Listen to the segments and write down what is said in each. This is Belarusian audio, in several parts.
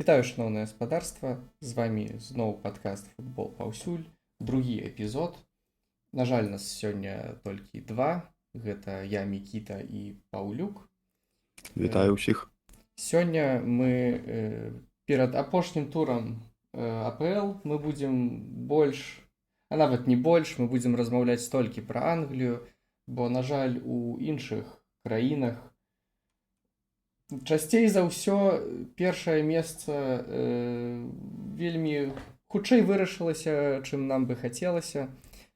Вітаю, шаноўнае гаспадарства, з вами зноў падкаст «Футбол паўсюль», другі эпізод. На жаль, нас сёння толькі два. Гэта я, Мікіта, і Паўлюк. Вітаю ўсіх. Сёння мы перад апошнім турам АПЛ мы будзем больш, а нават не больш, мы будзем размаўляць толькі пра Англію, бо, на жаль, у іншых краінах часцей за ўсё першае месца вельмі хутчэй вырашылася, чым нам бы хацелася.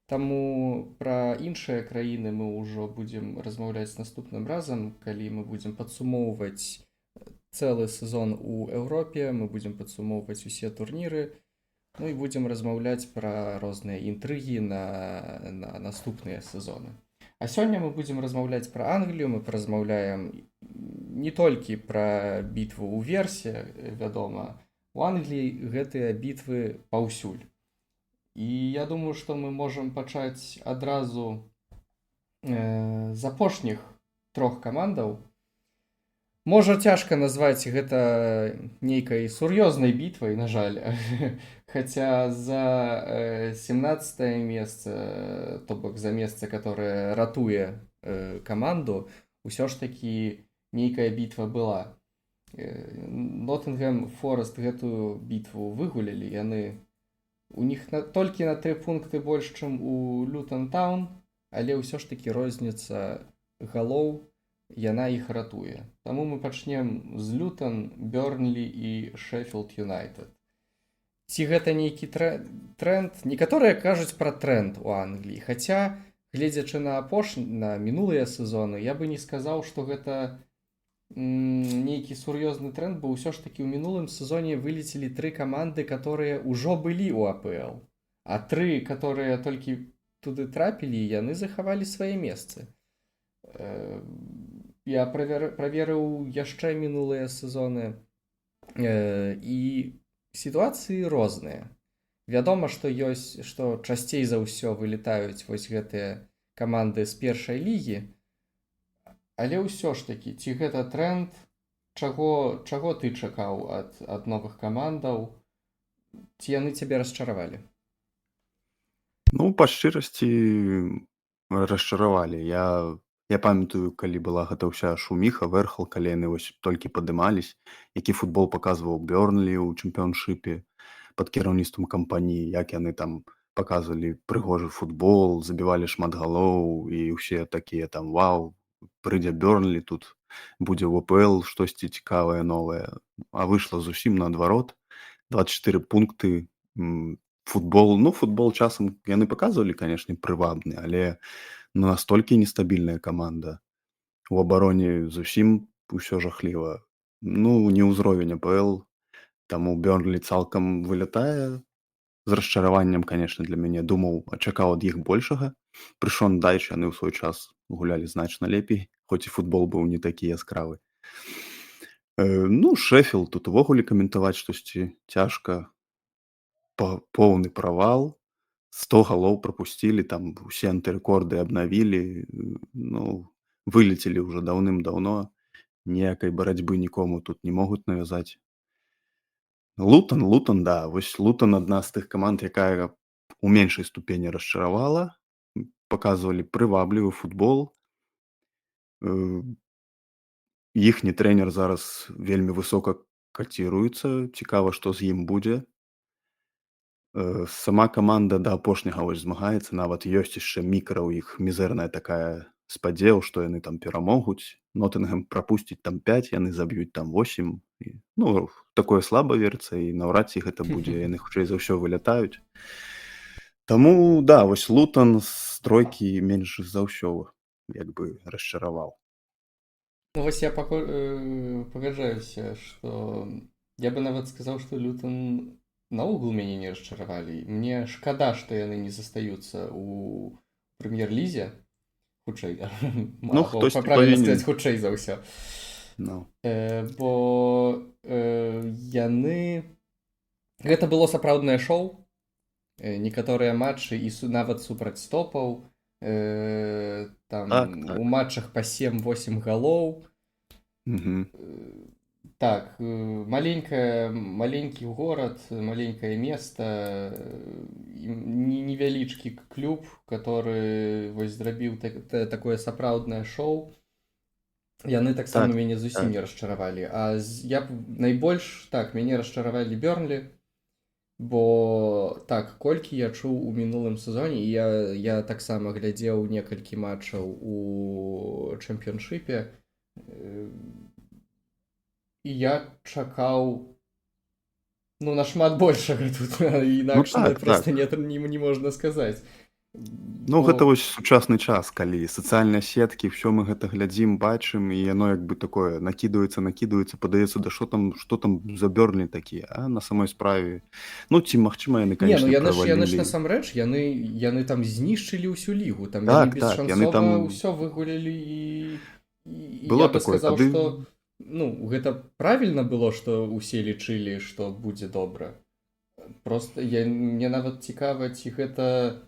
Таму пра іншыя краіны мы ўжо будзем размаўляць наступным разам, калі мы будзем падсумоўваць цэлы сезон у Еўропе, мы будзем падсумоўваць усе турніры, ну і будзем размаўляць пра розныя інтрыгі на наступныя сезоны. А сёння мы будзем размаўляць пра Англію, мы паразмаўляем не толькі пра бітву ў версе, вядома, у Англіі гэтыя бітвы паўсюль. І я думаю, што мы можам пачаць адразу з апошніх трох камандаў. Можа, цяжка назваць гэта нейкай сур'ёзнай бітвай, на жаль. Хаця за 17 месца, то бок за месца, которое ратуе каманду, усё ж такі нейкая бітва была. Ноттынгем Форест гэтую бітву выгулялі, яны у них толькі на 3 пункты больш, чым у Лютон Таун, але ўсё ж такі розніца галоў, яна іх ратуе. Таму мы пачнем з Лютон, Бёрнлі і Шеффілд Юнайтед. Ці гэта нейкі тренд? Некаторыя кажуць пра тренд у Англіі, хаця, гледзячы на мінулыя сезоны, я бы не сказаў, што гэта нейкі сур'ёзны тренд, бо ўсё ж такі ў мінулым сезоне вылецелі тры каманды, которые ўжо былі ў АПЛ, а тры, которые толькі туды трапілі, яны захавалі свае месцы. Я праверыў яшчэ мінулыя сезоны, і сітуацыі розныя. Вядома, што ёсць, што часцей за ўсё вылетаюць вось гэтыя каманды з першай лігі, але ўсё ж такі, ці гэта тренд, чаго ты чакаў ад новых камандаў, ці яны цябе расчаравалі? Ну, па шчырасці, расчаравалі. Я памятаю, калі была гэта ўся шуміха, вэрхал, калі яны вось толькі падымались, які футбол паказваў Бёрнлі ў чэмпіёншыпе пад кіраўніцтвам Кампані, як яны там паказвалі прыгожы футбол, забівалі шмат галоў, і ўсе такія там: «Вау, прыйдзе Бёрнлі, тут будзе ў АПЛ штосьці цікавае, новае». А выйшла зусім наадварот. 24 пункты, футбол, ну, футбол часам яны паказвалі, канешне, прывабны, але, ну, настолькі нестабільная каманда. У абароне зусім усё жахліва. Ну, не ўзровень АПЛ, таму Бёрнлі цалкам вылятае. З расчараваннем, канешне, для мяне, думаў, чакаў ад іх большага. Пры Шон Дайч яны ў свой час гулялі значна лепей, хоць і футбол быў не такі яскравы. Ну, Шэфілд, тут увогуле каментаваць штосьці цяжка. Поўны правал. 100 галоў прапусцілі, там усе антырэкорды абнавілі, ну, вылецелі ўжо даўным-даўно. Ніякай барацьбы нікому тут не могуць навязаць. Лутон, да, вось Лутон адна з тых каманд, якая у меншай ступені расчаравала. Паказвалі прываблівы футбол. Іхні трэнер зараз вельмі высока каціруецца, цікава, што з ім будзе. Сама каманда да апошняга вось змагаецца, нават ёсць яшчэ мікра ў іх мізэрная такая спадзеў, што яны там перамогуць. Ноттынгем прапусціць там 5, яны заб'юць там 8. І, ну, такое слаба верыцца, і наўрад ці гэта будзе, яны хутчэй за ўсё вылятаюць. Таму да, вось Лутон з тройкі менш за ўсё як бы расчараваў. Ну, вось я пагаджаюся, што я бы нават сказаў, што Лютон наогул мяне не расчаравалі. Мне шкада, што яны не застаюцца ў прэм'ер-лізе. Хутчэй, Ну, або хтосьці правильно павінен. сказаць, хутчэй за ўсё. Ну. Бо яны... Гэта было сапраўднае шоу. Некаторыя матчы і нават супраць топаў, там Так. у матчах па 7-8 галоў. Так, маленькі горад, маленькае место, невялічкі клуб, который вось зрабіў такое сапраўднае шоу. Яны таксама мяне зусім не расчаравалі. А я б найбольш, так, мяне расчаравалі Бёрнлі, бо так, колькі я чуў у мінулым сезоне, і я таксама глядзеў некалькі матчаў у чэмпіёншыпе, і я чакаў, ну, нашмат большага тут, інакш Ну, так, просто так. не можна сказаць. Ну, гэта вось сучасны час, калі сацыяльныя сеткі, ўсё мы гэта глядзім, бачым, і яно як бы такое накідваецца, накідваецца, падаецца, да што там за Бёрнлі такія, а на самой справе, ну, ці магчыма, яны, Не, ну, конечно, яны ж правалілі. насамрэч, яны там знішчылі ўсю лігу, там яны Так, яны бесшансова там ўсё выгулялі, і Было я бы такое, сказаў, тады што, ну, гэта правільна было, што ўсе лічылі, што будзе добра. Просто мне нават цікава, ці гэта,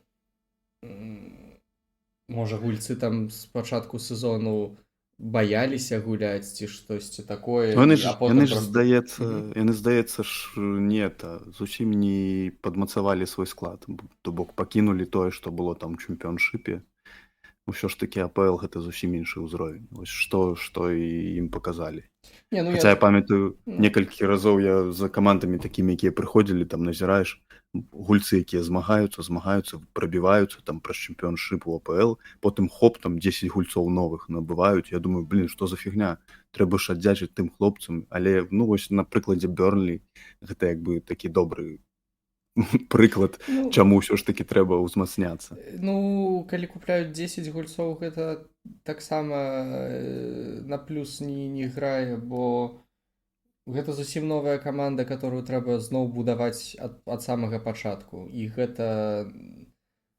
можа, гульцы там з пачатку сезону баяліся гуляць ці штосьці такое, Ну, яны і, ж, а потым яны ж, просто здаецца, яны, здаецца ж, не, та, зусім не падмацавалі свой склад. То бок пакінулі тое, што было там у чэмпіёншыпе. Усё ж такі АПЛ гэта зусім іншы ўзровень. Вось што і ім паказалі. Не, ну, Хаця я я памятаю, Ну. некалькі разоў я за камандамі такімі, якія прыходзілі, там назіраеш гульцы, якія змагаюцца, змагаюцца, прабіваюцца там праз чэмпіёншып у АПЛ, потым хоп, там 10 гульцоў новых набываюць. Я думаю, блин, што за фігня? Трэба ж аддзячыць тым хлопцам. Але, ну, вось на прыкладзе Бёрнлі гэта як бы такі добры прыклад, Ну, чаму ўсё ж такі трэба ўзмацняцца. Ну, калі купляюць 10 гульцоў, гэта таксама на плюс не грае, бо гэта зусім новая каманда, которую трэба зноў будаваць ад самага пачатку. І гэта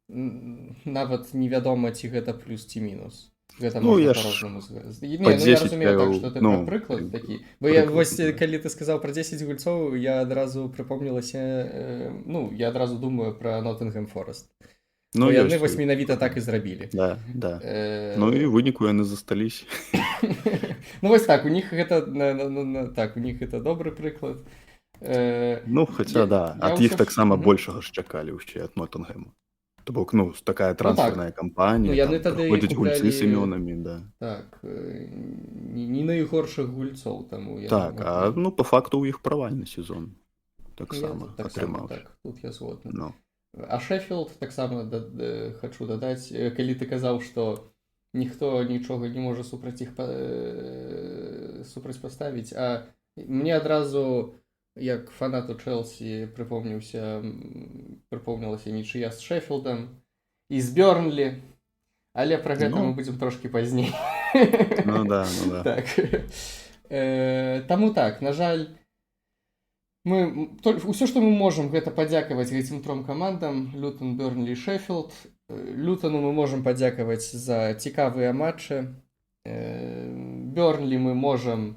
нават невядома, ці гэта плюс, ці мінус. Гэта Ну, можна я ж по-рознаму не, па ну, я 10 разумею, так, я што ты ну, пра прыклад як бы такі. Бо я прыклад, вось, да. калі ты сказаў пра 10 гульцоў, я адразу прыпомнілася, ну, я адразу думаю пра Ноттингем Форест. Ну, Бо яны ёсць вось і менавіта так і зрабілі. Да, да. Ну і ў выніку яны засталіся. Ну вось так, у них гэта на, на, на, на, так, у них гэта добры прыклад. Ну, хаця, да, Я ад іх ўсё ж таксама большага ж чакалі ўсе ад Ноттингема. То бок, ну, такая Ну, так. трансферная кампанія, Ну, яны там тады прыходзяць гульцы з куплялі імёнамі, да. Так, не найгоршых гульцоў, таму я Так, думаю, а, ну, по факту ў іх правальны сезон Я таксама тут таксама, атрымаўся. так, тут я згодны. Ну. А Шеффилд таксама хачу дадаць, калі ты казаў, што ніхто нічога не можа супраць іх супрацьпаставіць, а мне адразу, як фанату Чэлсі, прыпомнілася нічыя з Шеффилдам і з Бёрнлі, але пра гэта Ну. мы будзем трошкі пазней. Ну да, ну да. Так. Таму так, на жаль, ўсё, што мы можам, гэта падзякаваць гэтым тром камандам: Лютон, Бёрнлі і Шеффилд. Лютону мы можам падзякаваць за цікавыя матчы. Бёрнлі мы можам,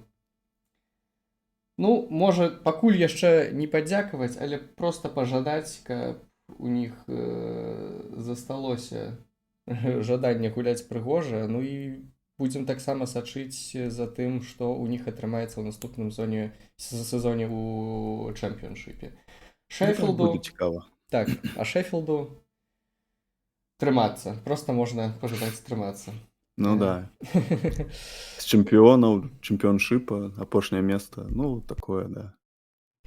ну, можа, пакуль яшчэ не падзякаваць, але проста пажадаць, каб у них засталося жаданне гуляць прыгожа. Ну і будзем таксама сачыць за тым, што ў них атрымаецца ў наступным сезоне ў чэмпіёншыпе. Ну, так Шеффилду будзе цікава. Так, а Шеффилду трымацца. Проста можна пажадаць трымацца. Ну да. З чэмпіёнаў, чэмпіёншыпа, апошняе месца, ну, такое, да.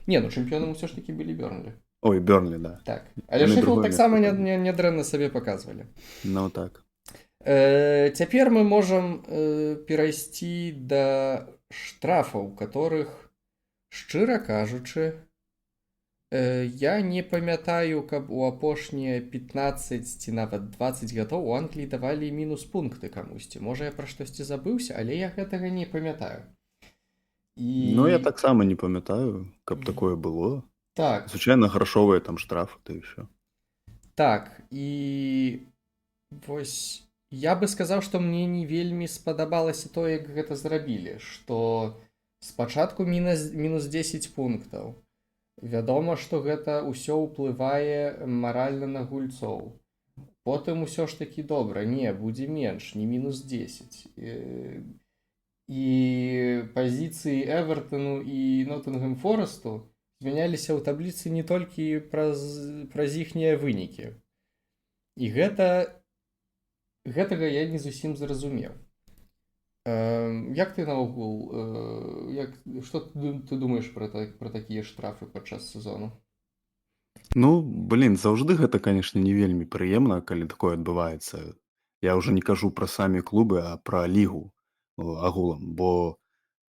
Не, ну, чэмпіёнам усё ж такі былі Бёрнлі. Ой, Бёрнлі, да. Так. Але Яны Шеффилд другое таксама месца нядрэнна сабе паказвалі. Ну, так. Цяпер мы можам перайсці да штрафаў, которых, шчыра кажучы, я не памятаю, каб у апошнія 15 ці нават 20 гадоў у Англіі давалі мінус пункты камусьці. Можа, я пра штосьці забыўся, але я гэтага не памятаю. І Ну, я таксама не памятаю, каб такое было. Так. Звычайна, грашовыя там штрафы, та і ўсё. Так, і вось я бы сказаў, што мне не вельмі спадабалася то, як гэта зрабілі, што спачатку мінус 10 пунктаў. Вядома, што гэта ўсё ўплывае маральна на гульцоў. Потым усё ж такі добра, не, будзе менш, не мінус 10. І пазіцыі Эвертону і Ноттынгем Форесту змяняліся ў табліцы не толькі праз іхнія вынікі. І гэтага я не зусім зразумеў. Як ты наогул, што ты думаеш пра такія штрафы падчас сезону? Ну, блин, заўжды гэта, конечно, не вельмі прыемна, калі такое адбываецца. Я ўжо не кажу пра самі клубы, а пра лігу агулам, бо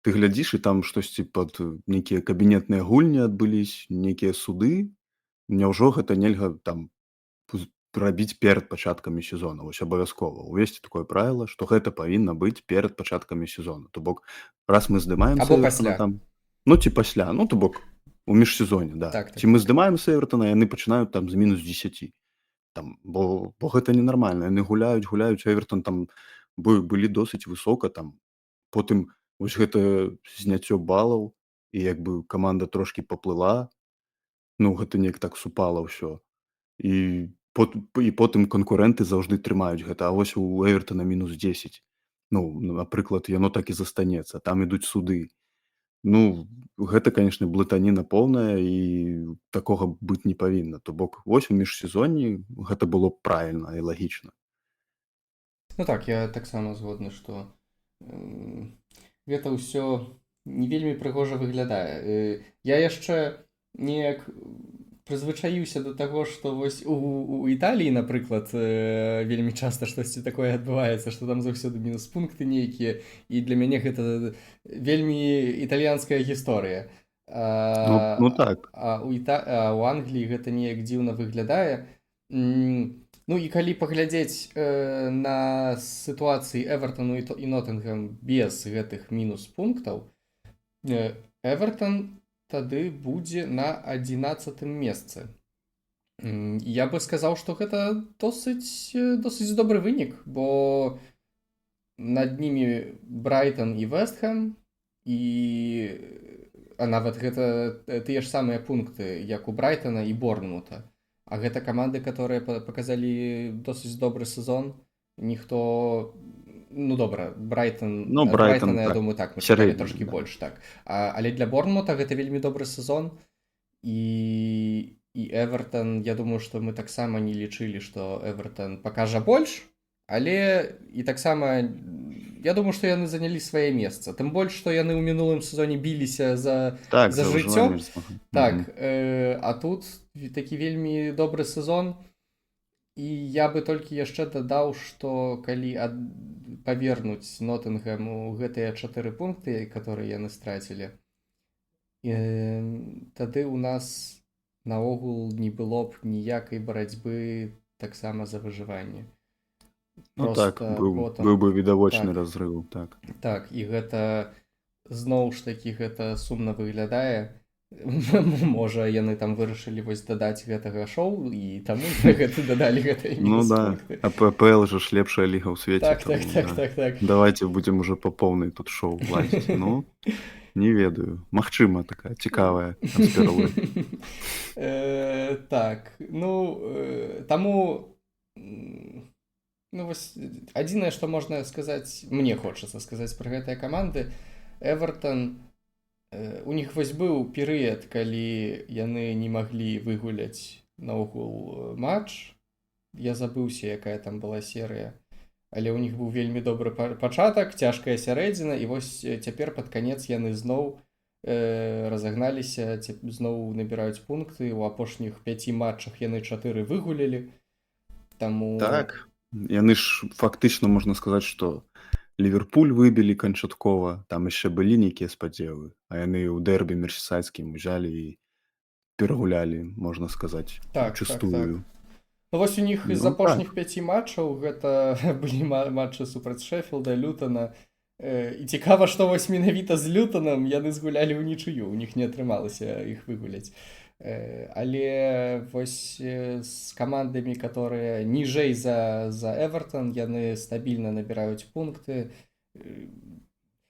ты глядзіш, і там штосьці пад нейкія кабінетныя гульні адбылись, нейкія суды. Няўжо гэта нельга там рабіць перад пачаткамі сезона? Вось абавязкова увесці такое правіла, што гэта павінна быць перад пачаткамі сезона. То бок раз мы здымаем Або з Эвертона пасля. там, ну ці пасля, ну то бок у міжсезоне, да. Ці мы здымаем з Эвертона, яны пачынаюць там з мінус 10. Там, бо гэта ненармальна. Яны гуляюць, гуляюць, Эвертон там былі досыць высока там. Потым вось гэта зняццё балаў, і як бы каманда трошкі паплыла. Ну, гэта неяк так супала ўсё. І потым канкурэнты заўжды трымаюць гэта. А вось у Эвертона мінус 10. Ну, напрыклад, яно так і застанецца. Там ідуць суды. Ну, гэта, конечно, блытаніна поўная, і такога быць не павінна. То бок вось у міжсезонні гэта было б правільна і лагічна. Ну так, я таксама згодны, што гэта ўсё не вельмі прыгожа выглядае. Я яшчэ неяк прызвычаіўся да таго, што вось у Італіі, напрыклад, вельмі часта штосьці такое адбываецца, што там заўсёды мінус пункты нейкія, і для мяне гэта вельмі італьянская гісторыя. Ну так. А у Англіі гэта неяк дзіўна выглядае. Ну і калі паглядзець на сітуацыі Эвертону і Ноттынгем без гэтых мінус пунктаў, Эвертон тады будзе на 11-м месцы. Я бы сказаў, што гэта досыць добры вынік, бо над німі Брайтон і Вестхэм, а нават гэта тыя ж самыя пункты, як у Брайтона і Борнмута. А гэта каманды, которые паказалі досыць добры сезон. Ніхто... Ну, добра, Брайтон, Ну, ад Брайтон, Брайтона, я так. думаю, так, мы чакалі Сярэдні, трошкі да. больш, так. Але для Борнмута гэта вельмі добры сезон. І Эвертон, я думаю, што мы таксама не лічылі, што Эвертон пакажа больш, але і таксама, я думаю, што яны занялі свае месца. Тым больш, што яны ў мінулым сезоне біліся Так, за за жыццё. выжыванне змагання. Так, а тут такі вельмі добры сезон. І я бы толькі яшчэ дадаў, што калі павернуць Ноттынгэму гэтыя 4 пункты, которые яны страцілі, тады ў нас наогул не было б ніякай барацьбы таксама за выжыванне. Ну так, Проста потым быў бы відавочны Так. разрыў, так. Так, і гэта зноў ж такі гэта сумна выглядае. Можа, яны там вырашылі вось дадаць гэтага шоу, і таму гэта дадалі гэтыя Ну мінус да, пункты. а ППЛ же ж лепшая ліга ў свеце, Так, таму так, так, да. так, так. Давайте будзем уже па поўнай тут шоу ладзіць. Ну, не ведаю. Магчыма, такая цікавая канспіралогія. Так, ну, таму, ну, вось, адзінае, што можна сказаць, мне хочацца сказаць пра гэтыя каманды, Эвертон, у них вось быў перыяд, калі яны не маглі выгуляць наогул матч. Я забыўся, якая там была серыя. Але ў них быў вельмі добры пачатак, цяжкая сярэдзіна, і вось цяпер пад канец яны зноў разагналіся, зноў набіраюць пункты. У апошніх 5 матчах яны 4 выгулялі. Таму... Так, яны ж фактычна, можна сказаць, што Ліверпуль выбілі канчаткова, там яшчэ былі нейкія спадзевы, а яны ў дэрбі мерсісайдскім узялі і перагулялі, можна сказаць, чыстую. Ну, вось у них з Ну, апошніх так. 5 матчаў гэта былі матчы супраць Шеффілда, Лютона. І цікава, што вось менавіта з Лютонам яны згулялі ў нічыю, у них не атрымалася іх выгуляць. Але вось з камандамі, которые ніжэй за Эвертон, яны стабільна набіраюць пункты.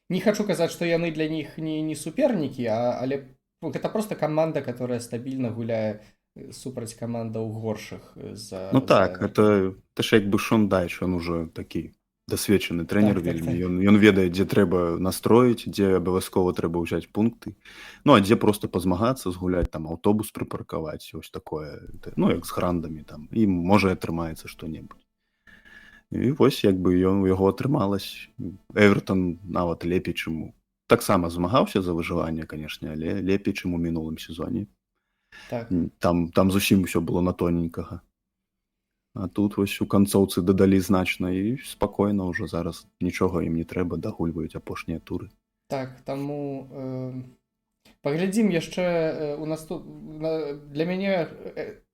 Не хачу казаць, што яны для них не супернікі, але гэта просто каманда, которая стабільна гуляе супраць камандаў горшых Ну за так, Эвертон. это ж як бы Шон Дайч, он уже такі Дасведчаны трэнер Так, так, вельмі. так. Ён ведае, дзе трэба настроіць, дзе абавязкова трэба ўзяць пункты. Ну, а дзе проста пазмагацца, згуляць, там аўтобус прыпаркаваць, ось такое, ну, як з грандамі там, і можа атрымаецца што-небудзь. І вось як бы ён у яго атрымалась. Эвертон нават лепей, чым таксама змагаўся за выжыванне, канешне, але лепей, чым у мінулым сезоне. Там зусім усё было на тоненькага. А тут вось у канцоўцы дадалі значна і спакойна ўжо зараз нічога ім не трэба, дагульваюць апошнія туры. Так, таму паглядзім яшчэ у наступ... на... для мяне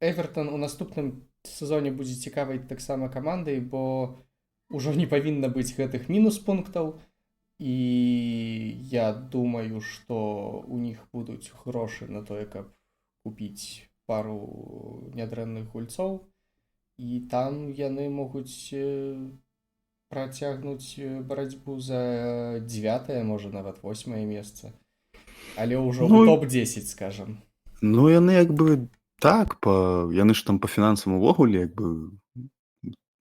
Эвертон у наступным сезоне будзе цікавай таксама камандай, бо ўжо не павінна быць гэтых мінус пунктаў, і я думаю, што у них будуць грошы на тое, каб купіць пару нядрэнных гульцоў, і там яны могуць працягнуць барацьбу за дзевятае, можа, нават восьмае месца, але ўжо Ну, ў топ-10, скажем. Ну, яны як бы так, яны ж там па фінансам увогуле як бы,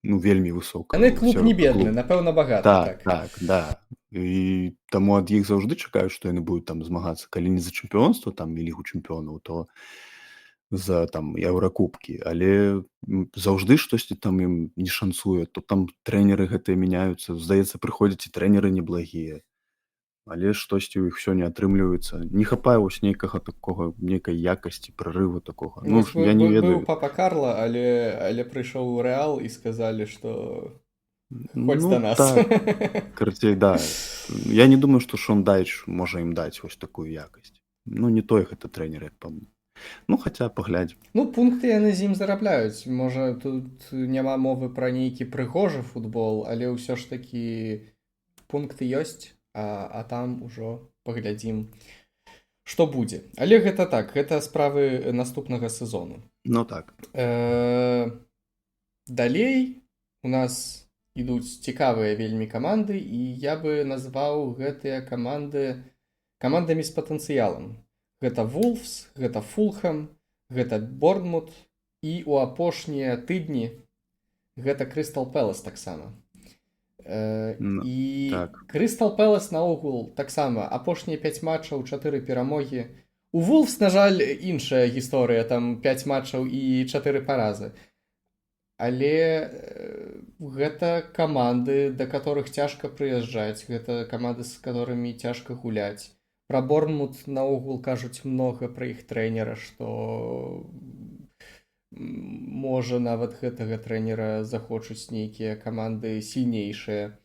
ну, вельмі высока. Яны клуб сярод не бедны, клуб. Напэўна, багаты. Так, Так. так, да. І таму ад іх заўжды чакаюць, што яны будуць там змагацца, калі не за чэмпіёнства там і Лігу чэмпіёнаў, то за там еўракубкі, але заўжды штосьці там ім не шанцуе, то там трэнеры гэтыя мяняюцца, здаецца, прыходзяць і трэнеры неблагія. Але штосьці ў іх усё не атрымліваецца. Не хапае вось нейкага такога, нейкай якасці, прарыву такога. Ну, Вось ж я не быў ведаю. Папа Карла, але прыйшоў у Рэал і сказалі, што хоць Ну, да нас. так. Карацей, да. Я не думаю, што Шон Дайч можа ім даць вось такую якасць. Ну, не той гэта трэнер, як па мне. Ну, хаця паглядзім. Ну, пункты яны з ім зарабляюць. Можа, тут няма мовы пра нейкі прыгожы футбол, але ўсё ж такі пункты ёсць, а там ужо паглядзім, што будзе. Але гэта так, гэта справы наступнага сезону. Ну так. Далей у нас ідуць цікавыя вельмі каманды, і я бы назваў гэтыя каманды камандамі з патэнцыялам. Гэта Вулфс, гэта Фулхэм, гэта Борнмут і ў апошнія тыдні гэта Крыстал Пэлас таксама. Ну, І так. Крыстал Пэлас наогул таксама апошнія 5 матчаў, 4 перамогі. У Вулфс, на жаль, іншая гісторыя, там 5 матчаў і 4 паразы. Але гэта каманды, да которых цяжка прыязджаць, гэта каманды, з которыми цяжка гуляць. Пра Борнмут наогул кажуць многа, пра іх трэнера, што можа, нават гэтага трэнера захочуць нейкія каманды сильнейшыя.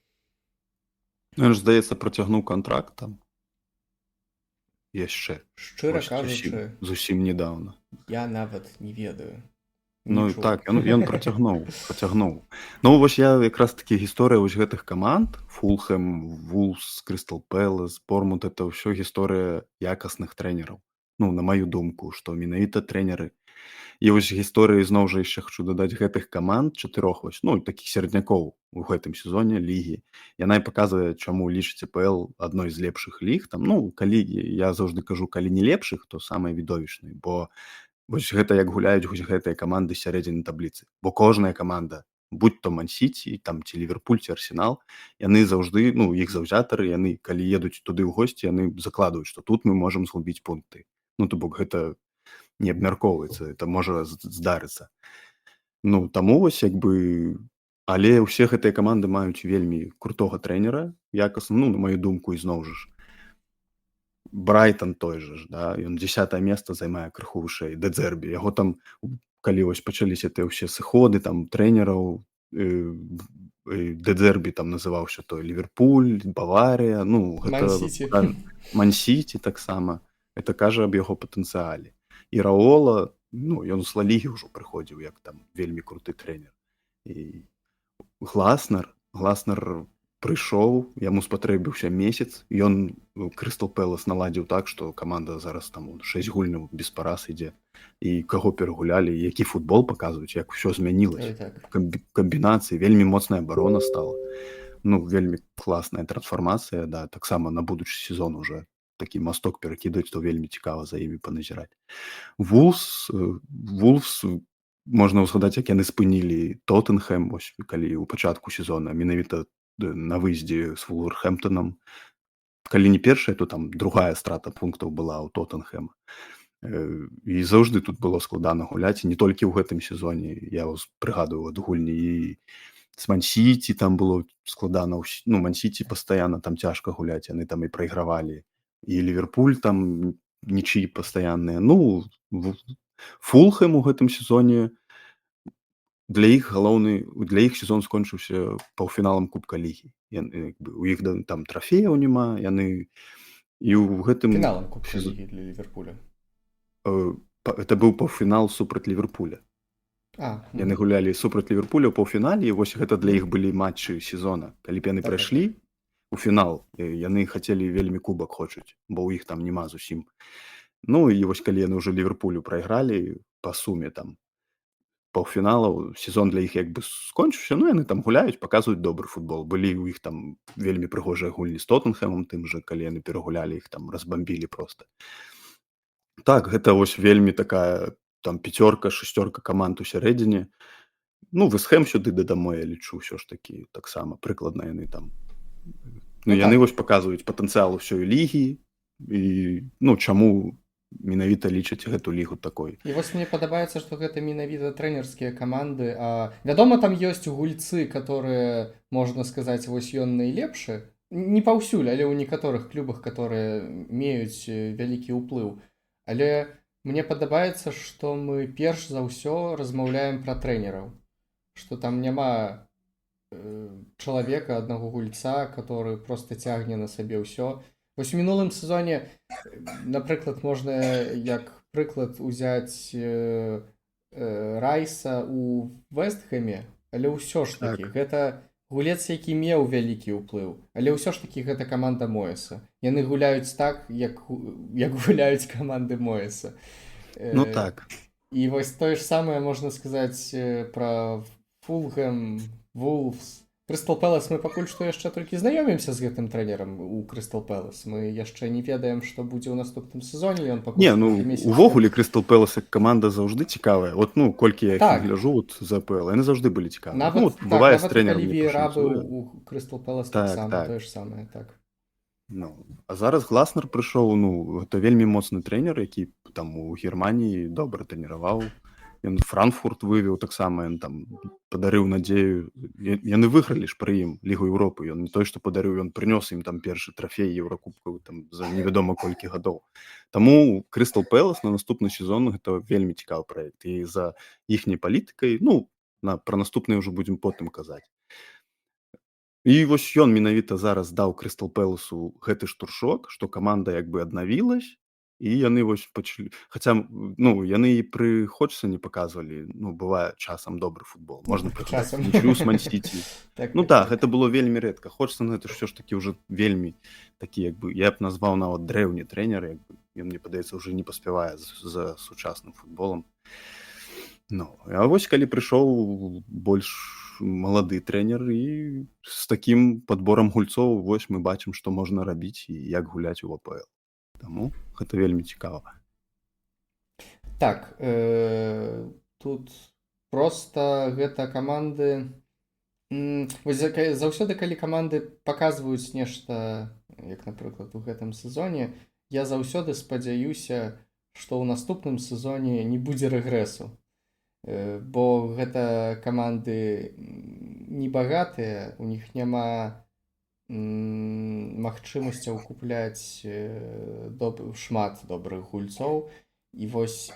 Ну, ён ж, здаецца, працягнуў кантракт там. Яшчэ. Шчыра Вось зусім, кажучы, зусім недавно. я нават не ведаю. Ну Не чуў. так, ён працягнуў. Ну вось я якраз такі гісторыя вось гэтых каманд: Фулхэм, Вулфс, Крыстал Пэлас, Бормут — это ўсё гісторыя якасных трэнераў. Ну, на маю думку, што менавіта трэнеры. І вось гісторыі, зноў жа, яшчэ хачу дадаць, гэтых каманд чатырох вось, ну, такіх сераднякоў у гэтым сезоне лігі. Яна і паказвае, чаму лічыць АПЛ адной з лепшых ліг там. Ну, калі я заўжды кажу, калі не лепшых, то самай відовішчнай, бо вось гэта як гуляюць вось гэтыя каманды сярэдзіны табліцы. Бо кожная каманда, будь то Ман-Сіці, там ці Ліверпуль, ці Арсенал, яны заўжды, ну, іх заўзятары, яны калі едуць туды ў госці, яны закладваюць, што тут мы можам згубіць пункты. Ну, то бок гэта не абмяркоўваецца, это можа здарыцца. Ну, таму вось як бы, але ўсе гэтыя каманды маюць вельмі крутога трэнера, якасна, ну, на маю думку, ізноў жа ж. Брайтон той жа ж, да, ён 10 месца займае, крыху вышэй Дэдзербі. Яго там, калі вось пачаліся тыя ўсе сыходы там трэнераў, Дэдзербі там называўся той Ліверпуль, Баварія, ну, гэта Ман-Сіці. Ман-Сіці таксама. Это кажа аб яго патэнцыяле. І Раола, ну, ён з Ла Лігі ўжо прыходзіў як там вельмі круты трэнер. І Гласнер прыйшоў, яму спатрэбіўся месяц, ён Крыстал Пэлас наладзіў так, што каманда зараз там 6 гульняў без параз ідзе. І каго перагулялі, які футбол паказваюць, як усё змянілася. Ой, так. Камбінацыі, вельмі моцная абарона стала. Ну, вельмі класная трансфармацыя, да, таксама на будучы сезон уже такі масток перакідаюць, то вельмі цікава за імі паназіраць. Вулфс, можна ўзгадаць, як яны спынілі Тоттенхэм, вось, калі ў пачатку сезона менавіта на выездзе з Вулверхэмптонам. Калі не першая, то там другая страта пунктаў была ў Тоттенхэма. І заўжды тут было складана гуляць, і не толькі ў гэтым сезоне. Я прыгадываю ад гульні і з Ман-Сіці там было складана, ну, Ман-Сіці пастаянна там цяжка гуляць, яны там і прайгравалі. І Ліверпуль там нічыі пастаянныя. Ну, Фулхэм у гэтым сезоне, для іх галоўны, для іх сезон скончыўся паўфіналам Кубка лігі. Яны, як бы, у іх там трафеяў няма, яны і ў гэтым Фіналам Кубка лігі для Ліверпуля. Это быў паўфінал супраць Ліверпуля. Яны гулялі супраць Ліверпуля ў паўфінале, і вось гэта для іх былі матчы сезона. Калі б яны прайшлі у фінал, яны хацелі вельмі кубак, хочуць, бо ў іх там няма зусім. Ну і вось калі яны ўжо Ліверпулю прайгралі па суме там паўфіналаў, сезон для іх як бы скончыўся. Ну, яны там гуляюць, паказваюць добры футбол. Былі ў іх там вельмі прыгожыя гульні з Тоттенхэмам тым жа, калі яны перагулялі іх, там разбамбілі просто. Так, гэта вось вельмі такая там пяцёрка, шасцёрка каманд у сярэдзіне. Ну, Вестхэм сюды дадамо, я лічу, ўсё ж такі таксама прыкладна яны там. Ну, яны вось паказваюць патэнцыял усёй лігі і, ну, чаму менавіта лічаць гэту лігу такой. І вось мне падабаецца, што гэта менавіта трэнерскія каманды, а вядома, там ёсць гульцы, которые, можна сказаць, вось ён найлепшы. Не паўсюль, але ў некаторых клубах, которые меюць вялікі ўплыў. Але мне падабаецца, што мы перш за ўсё размаўляем пра трэнераў, што там няма чалавека, аднаго гульца, который просто цягне на сабе ўсё. Вось у мінулым сезоне, напрыклад, можна як прыклад узяць Райса у Вестхэме, але ўсё ж такі гэта гулец, які меў вялікі ўплыў, але ўсё ж такі гэта каманда Моеса. Яны гуляюць так, як гуляюць каманды Моеса. Ну так. І вось тое ж самае можна сказаць пра Фулхэм, Вулфс, Крыстал Пэлас. Мы пакуль што яшчэ толькі знаёмімся з гэтым трэнерам у Крыстал Пэлас. Мы яшчэ не ведаем, што будзе ў наступным сезоне, ён пакуль Не, што ну, месяц. увогуле Крыстал Пэлас як каманда заўжды цікавая. Вот, ну, колькі я іх гляжу вот з АПЛ, яны заўжды былі цікавыя. Нават, Ну, вот, так, бывае, з нават трэнерам калі не Віера быў пашанцуе. у Крыстал Пэлас, таксама тое ж самае, так. Ну, а зараз Гласнер прыйшоў, ну, гэта вельмі моцны трэнер, які там у Германіі добра трэніраваў. Ён Франкфурт вывеў таксама, ён там падарыў надзею. Яны выйгралі ж пры ім Лігу Еўропы. Ён не той, што падарыў, ён прынёс ім там першы трафей еўракубкавы там за невядома колькі гадоў. Таму Крыстал Пэлас на наступны сезон гэта вельмі цікавы праект. І за іхняй палітыкай, ну, пра наступны ўжо будзем потым казаць. І вось ён менавіта зараз даў Крыстал Пэласу гэты штуршок, што каманда як бы аднавілась, і яны вось пачалі, хаця, ну, яны і пры Ходжсоне паказвалі, ну, бывае часам добры футбол. Можна прыгадаць Часам. нічыю з Ман-Сіці. Ну так, гэта было вельмі рэдка. Ходжсон гэта ж ўсё ж такі ўжо вельмі такі, як бы, я б назваў нават дрэўні трэнер, як бы, ён, мне падаецца, ўжо не паспявае за сучасным футболам. Ну, а вось калі прыйшоў больш малады трэнер і з такім падборам гульцоў, вось мы бачым, што можна рабіць і як гуляць у АПЛ. Таму гэта вельмі цікава. Так, тут просто гэта каманды, вось заўсёды, калі каманды паказваюць нешта, як, напрыклад, у гэтым сезоне, я заўсёды спадзяюся, што ў наступным сезоне не будзе рэгрэсу. Бо гэта каманды небагатыя, у них няма магчымасцяў купляць шмат добрых гульцоў. І вось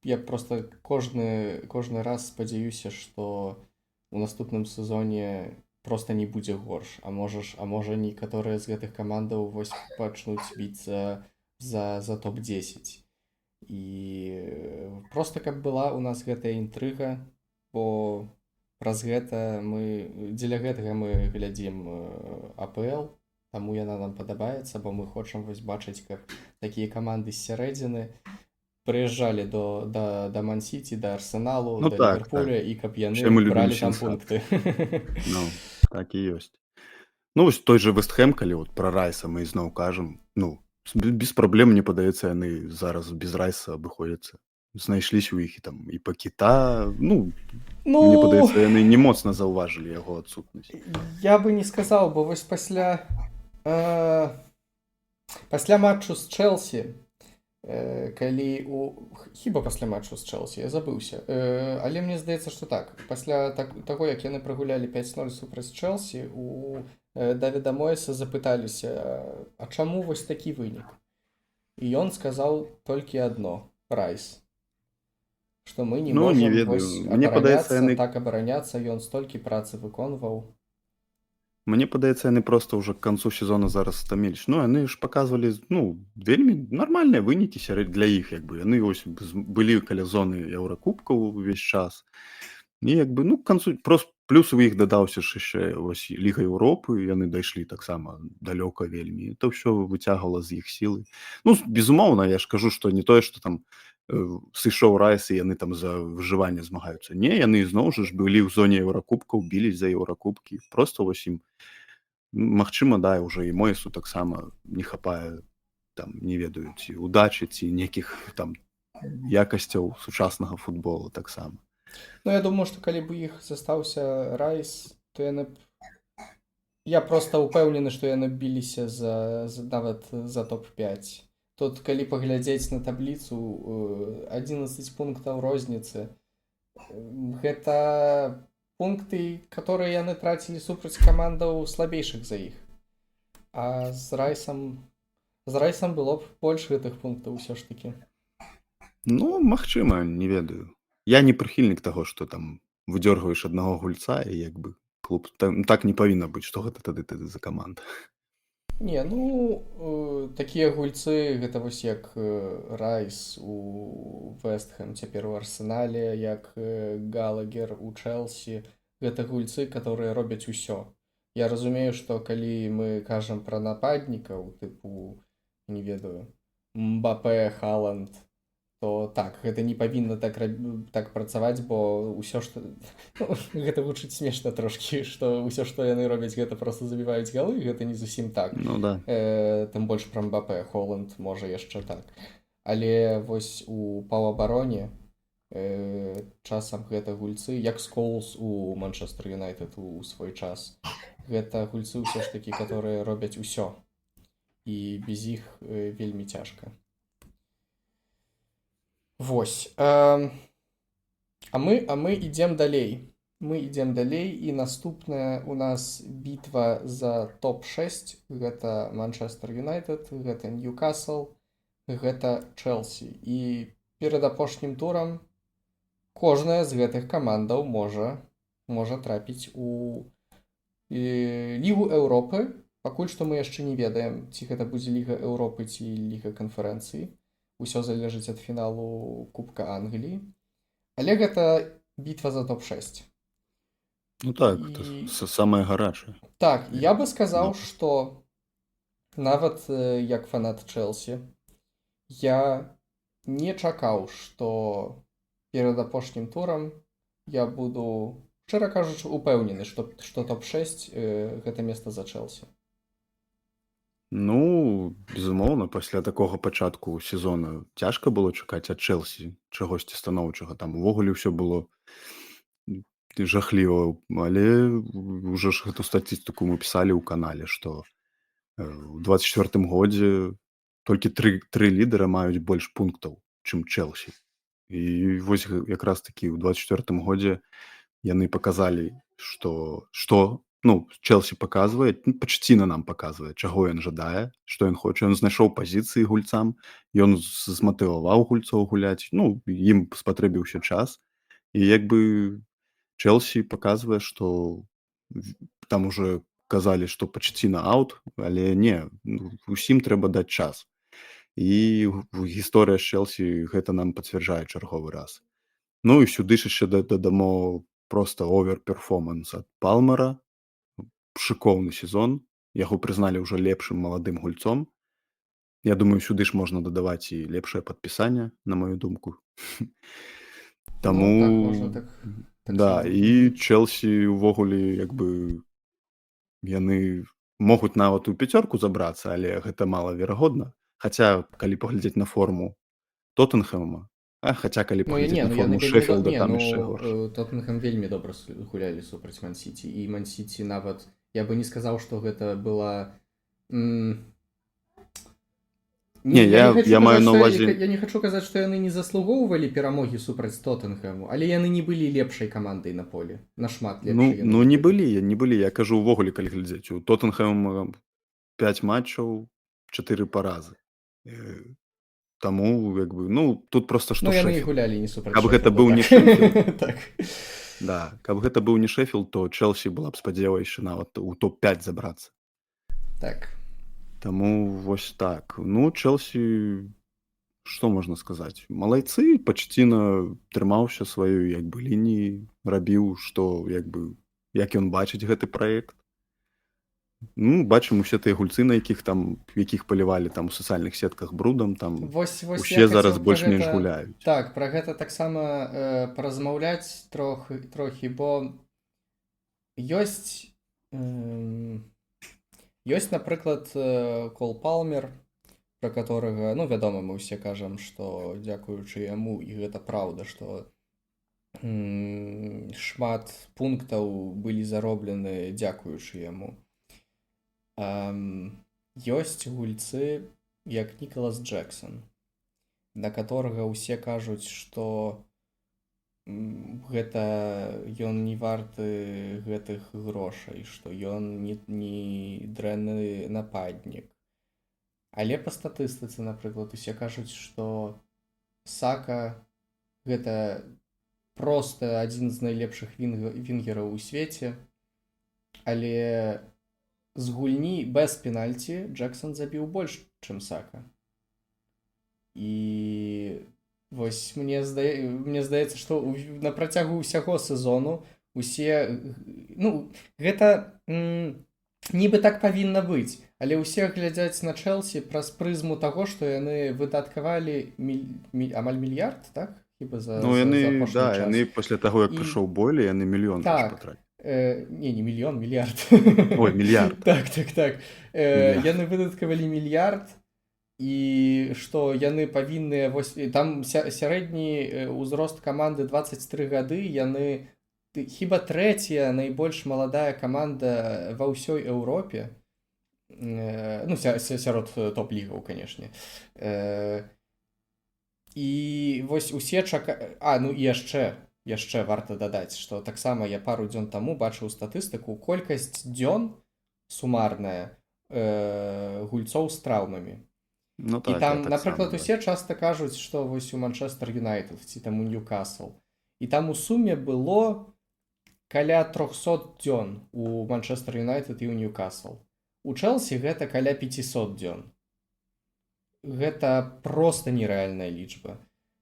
я просто кожны раз спадзяюся, што у наступным сезоне просто не будзе горш. А можа, некаторыя з гэтых камандаў вось пачнуць біцца за топ-10. І просто каб была у нас гэтая інтрыга, бо праз гэта мы, дзеля гэтага мы глядзім АПЛ, таму яна нам падабаецца, бо мы хочам вось бачыць, каб такія каманды з сярэдзіны прыязджалі да Ман-Сіці, да Арсеналу, Ну да так. Ліверпуля, і каб яны Все мы любім бралі там сенсацыі. пункты. Ну, так і ёсць. Ну, вось той же Вестхэм, калі вот пра Райса мы ізноў кажам, ну, без праблем, мне падаецца, яны зараз без Райса абыходзяцца. Знайшліся ў іх і там і Пакета. Ну, Ну, мне падаецца, яны не моцна заўважылі яго адсутнасць. Я бы не сказаў, бо вось пасля матчу з Чэлсі, калі у хіба пасля матчу з Чэлсі, я забыўся, але мне здаецца, што так, пасля таго, як яны прагулялі 5-0 супраць Чэлсі, у Давіда Моеса запыталіся: «А чаму вось такі вынік?» І ён сказаў толькі адно: «Райс», што мы не Ну, не можам ведаю. вось Мне падаецца, абараняцца, яны так абараняцца, ён столькі працы выконваў. Мне падаецца, яны проста ўжо к канцу сезона зараз стаміліся. Ну, яны ж паказвалі, ну, вельмі нармальныя вынікі сярод для іх, як бы яны вось былі каля зоны еўракубкаў увесь час. І як бы, ну, к канцу просто плюс у іх дадаўся ж яшчэ вось Ліга Еўропы, яны дайшлі таксама далёка вельмі. Это ўсё выцягвала з іх сілы. Ну, безумоўна, я ж кажу, што не тое, што там сышоў Райс, і яны там за выжыванне змагаюцца. Не, яны зноў жа ж былі ў зоне еўракубкаў, білись за еўракубкі. Просто вось ім, магчыма, да, ўжо і Моесу таксама не хапае там, не ведаю, ці удачы, ці нейкіх там якасцяў сучаснага футбола таксама. Ну, я думаю, што калі б у іх застаўся Райс, то яны б, я просто ўпэўнены, што яны б біліся за нават за топ-5. Тут, калі паглядзець на табліцу, 11 пунктаў розніцы. Гэта пункты, которые яны трацілі супраць камандаў, слабейшых за іх. А з Райсам было б больш гэтых пунктаў усё ж такі. Ну, магчыма, не ведаю. Я не прыхільнік таго, што там выдзёргваеш аднаго гульца, і як бы клуб там, так не павінна быць, што гэта тады за каманда? Не, ну, такія гульцы, гэта вось як Райс у Вестхэм, цяпер у Арсенале, як Галагер у Чэлсі, гэта гульцы, которые робяць усё. Я разумею, што калі мы кажам пра нападнікаў, тыпу, не ведаю, Мбапе, Халанд, то так, гэта не павінна так працаваць, бо ўсё, што, ну, гэта гучыць смешна трошкі, што ўсё, што яны робяць, гэта просто забіваюць галы, гэта не зусім так. Ну да. Тым больш пра Мбапе, Холанд можа яшчэ так. Але вось у паўабароне часам гэта гульцы, як Скоулс у Манчестер Юнайтед у свой час. Гэта гульцы ўсё ж такі, которые робяць усё. І без іх вельмі цяжка. Вось. А мы ідзем далей. Мы ідзем далей, і наступная у нас бітва за топ-6 — гэта Манчестер Юнайтед, гэта Ньюкасл, гэта Чэлсі. І перад апошнім турам кожная з гэтых камандаў можа трапіць у Лігу Еўропы. Пакуль што мы яшчэ не ведаем, ці гэта будзе Ліга Еўропы, ці Ліга канферэнцыі. Усё залежыць ад фіналу Кубка Англіі. Але гэта бітва за топ-6. Ну так, это самае гарачае. Так, я бы сказаў, Ну. што нават як фанат Чэлсі я не чакаў, што перад апошнім турам я буду, шчыра кажучы, упэўнены, што топ-6 гэта месца за Чэлсі. Ну, безумоўна, пасля такога пачатку сезона цяжка было чакаць ад Чэлсі чагосьці станоўчага. Там увогуле ўсё было жахліва, але ўжо ж гэту статыстыку мы пісалі ў канале, што у 24 годзе толькі тры лідара маюць больш пунктаў, чым Чэлсі. І вось якраз такі ў 24 годзе яны паказалі, што, ну, Чэлсі паказвае, ну, Пачэціна нам паказвае, чаго ён жадае, што ён хоча. Ён знайшоў пазіцыі гульцам, ён зматываваў гульцоў гуляць, ну, ім спатрэбіўся час. І як бы Чэлсі паказвае, што там уже казалі, што Пачэціна аут, але не, ну, усім трэба даць час. І гісторыя з Чэлсі гэта нам пацвярджае чарговы раз. Ну і сюды ж яшчэ дадамо просто овер-перформанс ад Палмера. Шыкоўны сезон. Яго прызналі ўжо лепшым маладым гульцом. Я думаю, сюды ж можна дадаваць і лепшае падпісанне, на мою думку. Таму Ну, так, можна так да, само. І Чэлсі увогуле, як бы, яны могуць нават у пяцёрку забрацца, але гэта малаверагодна. Хаця, калі паглядзець на форму Тоттенхэма, А хаця калі Ну, паглядзець не, на ну, яны форму вельмі Шэфілда, не, там яшчэ ну, горш. Тоттенхэм вельмі добра гулялі супраць Ман-Сіці, і Ман-Сіці нават, я бы не сказаў, што гэта была Не, я не хочу я маю казаць, на што ўвазе я не хочу казаць, што яны не заслугоўвалі перамогі супраць Тоттенхэму, але яны не былі лепшай камандай на поле, нашмат Ну, лепшай яны ну не не былі. былі, не былі, я кажу увогуле, калі глядзець. У Тоттенхэм 5 матчаў, 4 паразы. Таму, як бы, ну, тут просто што Ну, яны і Шэфілд. гулялі не супраць Каб гэта Шэфілда, быў не так. Шэфілд, Так. да, каб гэта быў не Шэфілд, то Чэлсі была б спадзева яшчэ нават у топ-5 забрацца. Так. Таму вось так. Ну, Чэлсі, што можна сказаць? Малайцы, Пачэціна трымаўся сваёй, як бы, лініі, рабіў, што, як бы, як ён бачыць гэты праект. Ну, бачым усе тыя гульцы, на якіх там, якіх палівалі там у сацыяльных сетках брудам, там Вось усе я зараз хацеў пра больш-менш гэта гуляюць. Так, пра гэта таксама паразмаўляць трохі, бо ёсць, напрыклад, Кол Палмер, пра которага, ну, вядома, мы ўсе кажам, што дзякуючы яму, і гэта праўда, што шмат пунктаў былі зароблены дзякуючы яму. Ёсць гульцы, як Ніколас Джексон, на которага ўсе кажуць, што гэта ён не варты гэтых грошай, што ён не дрэнны нападнік. Але па статыстыцы, напрыклад, усе кажуць, што Сака гэта проста адзін з найлепшых вінгераў у свеце, але з гульні без пенальці Джексон забіў больш, чым Сака. І вось мне здаецца, што на працягу ўсяго сезону усе, ну, гэта, нібы так павінна быць, але ўсе глядзяць на Чэлсі праз прызму таго, што яны выдаткавалі амаль мільярд, так? Хіба Ну, за яны, апошні да, час. яны пасля таго, як І прыйшоў Бойлі, яны мільён Так. патраціли. Не, не мільён, мільярд. Ой, мільярд. Так. Мільярд. Яны выдаткавалі мільярд, і што яны павінны вось, і там сярэдні ўзрост каманды 23 гады, яны хіба трэцяя найбольш маладая каманда ва ўсёй Еўропе. Ну, сярод топ-лігаў, канешне. І вось усе а, ну і яшчэ варта дадаць, што таксама я пару дзён таму бачыў статыстыку, колькасць дзён сумарная гульцоў з траўмамі. Ну, І так, я там, таксама напрыклад, бачу. усе часта кажуць, што вось у Манчестер Юнайтед ці там у Ньюкасл. І там у суме было каля 300 дзён у Манчестер Юнайтед і ў Ньюкасл. У Чэлсі гэта каля 500 дзён. Гэта проста нерэальная лічба.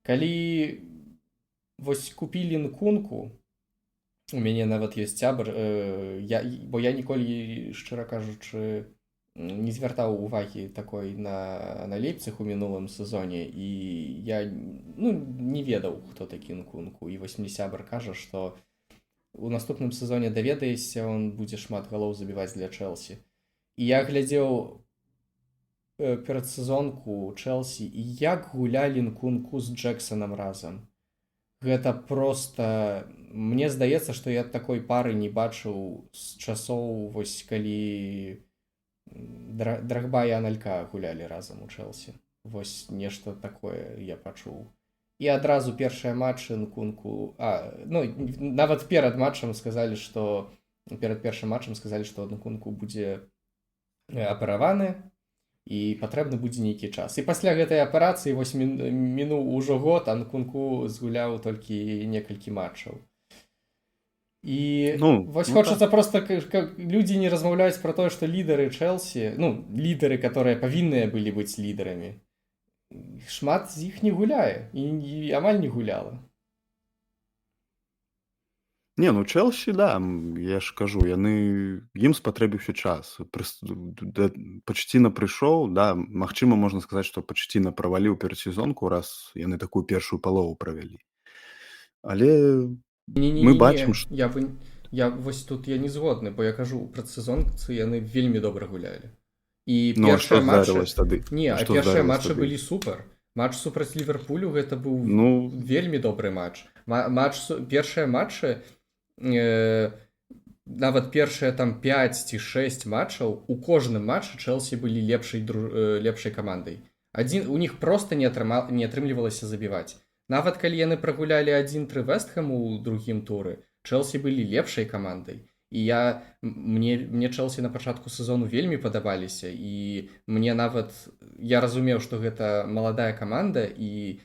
Калі вось купілі Нкунку, у мяне нават ёсць сябр, бо я ніколі, шчыра кажучы, не звяртаў увагі такой на Лейпциг у мінулым сезоне, і я, ну, не ведаў, хто такі Нкунку. І вось мне сябр кажа, што у наступным сезоне даведаешся, он будзе шмат галоў забіваць для Чэлсі. І я глядзеў перадсезонку Чэлсі, і як гулялі Нкунку з Джексонам разам. Гэта проста... Мне здаецца, што я такой пары не бачыў з часоў, вось калі Драгба і Аналька гулялі разам у Чэлсі. Вось нешта такое я пачуў. І адразу першыя матчы Нкунку... А, ну, нават перад матчам сказалі, што... Перад першым матчам сказалі, што Нкунку будзе апераваны і патрэбны будзе нейкі час. І пасля гэтай аперацыі вось мінуў ужо год, а Нкунку згуляў толькі некалькі матчаў. І Ну, вось ну хочацца так. просто, людзі не размаўляюць пра тое, што лідары Чэлсі, ну, лідары, которые павінныя былі быць лідарамі, шмат з іх не гуляе і амаль не гуляла. Не, ну Чэлсі, да, я ж кажу, яны, ім спатрэбіўся час. Пачэціна прыйшоў, да, магчыма, можна сказаць, што Пачэціна праваліў перадсезонку, раз яны такую першую палову правялі. Але Не-не-не-не, мы бачым, што я вось тут я не згодны, бо я кажу, у прадсезонцы яны вельмі добра гулялі. І Ну, а першыя што матчы здарылася тады? Не, А а што першыя здарылася матчы тады? былі супер. Матч супраць Ліверпулю гэта быў, ну, вельмі добры матч. Першыя матчы, нават першыя там 5 ці 6 матчаў, у кожным матчы Чэлсі былі лепшай камандай. Адзін у них просто не атрымлівалася забіваць. Нават калі яны прагулялі 1-3 Вестхэму ў другім туры, Чэлсі былі лепшай камандай. І мне Чэлсі на пачатку сезону вельмі падабаліся, і мне нават, я разумеў, што гэта маладая каманда, і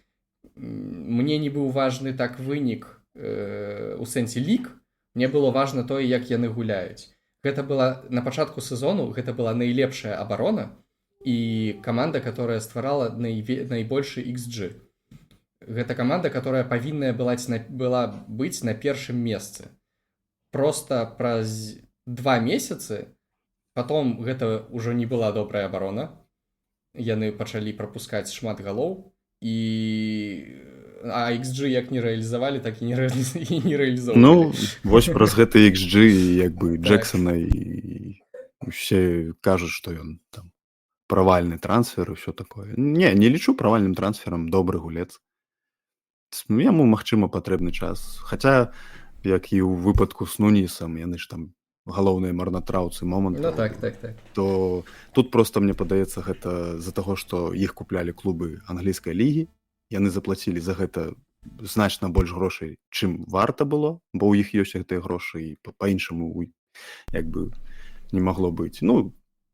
мне не быў важны так вынік, у сэнсе лік, мне было важна тое, як яны гуляюць. Гэта была на пачатку сезону, гэта была найлепшая абарона і каманда, которая стварала найбольшы XG. Гэта каманда, которая павінная была быць на першым месцы. Просто праз 2 месяцы потом гэта ўжо не была добрая абарона. Яны пачалі прапускаць шмат галоў, і XG як не рэалізавалі, так і не рэалізоўвалі. Ну, вось праз гэты XG, як бы, Джексона, і усе кажуць, што ён там правальны трансфер і ўсё такое. Не лічу правальным трансферам, добры гулец. Яму, магчыма, патрэбны час. Хаця, як і ў выпадку з Нунесам, яны ж там галоўныя марнатраўцы момантаў. Ну так. То тут просто, мне падаецца, гэта з-за таго, што іх куплялі клубы англійскай лігі, яны заплацілі за гэта значна больш грошай, чым варта было, бо ў іх ёсць гэтыя грошы, і па-іншаму як бы не магло быць. Ну,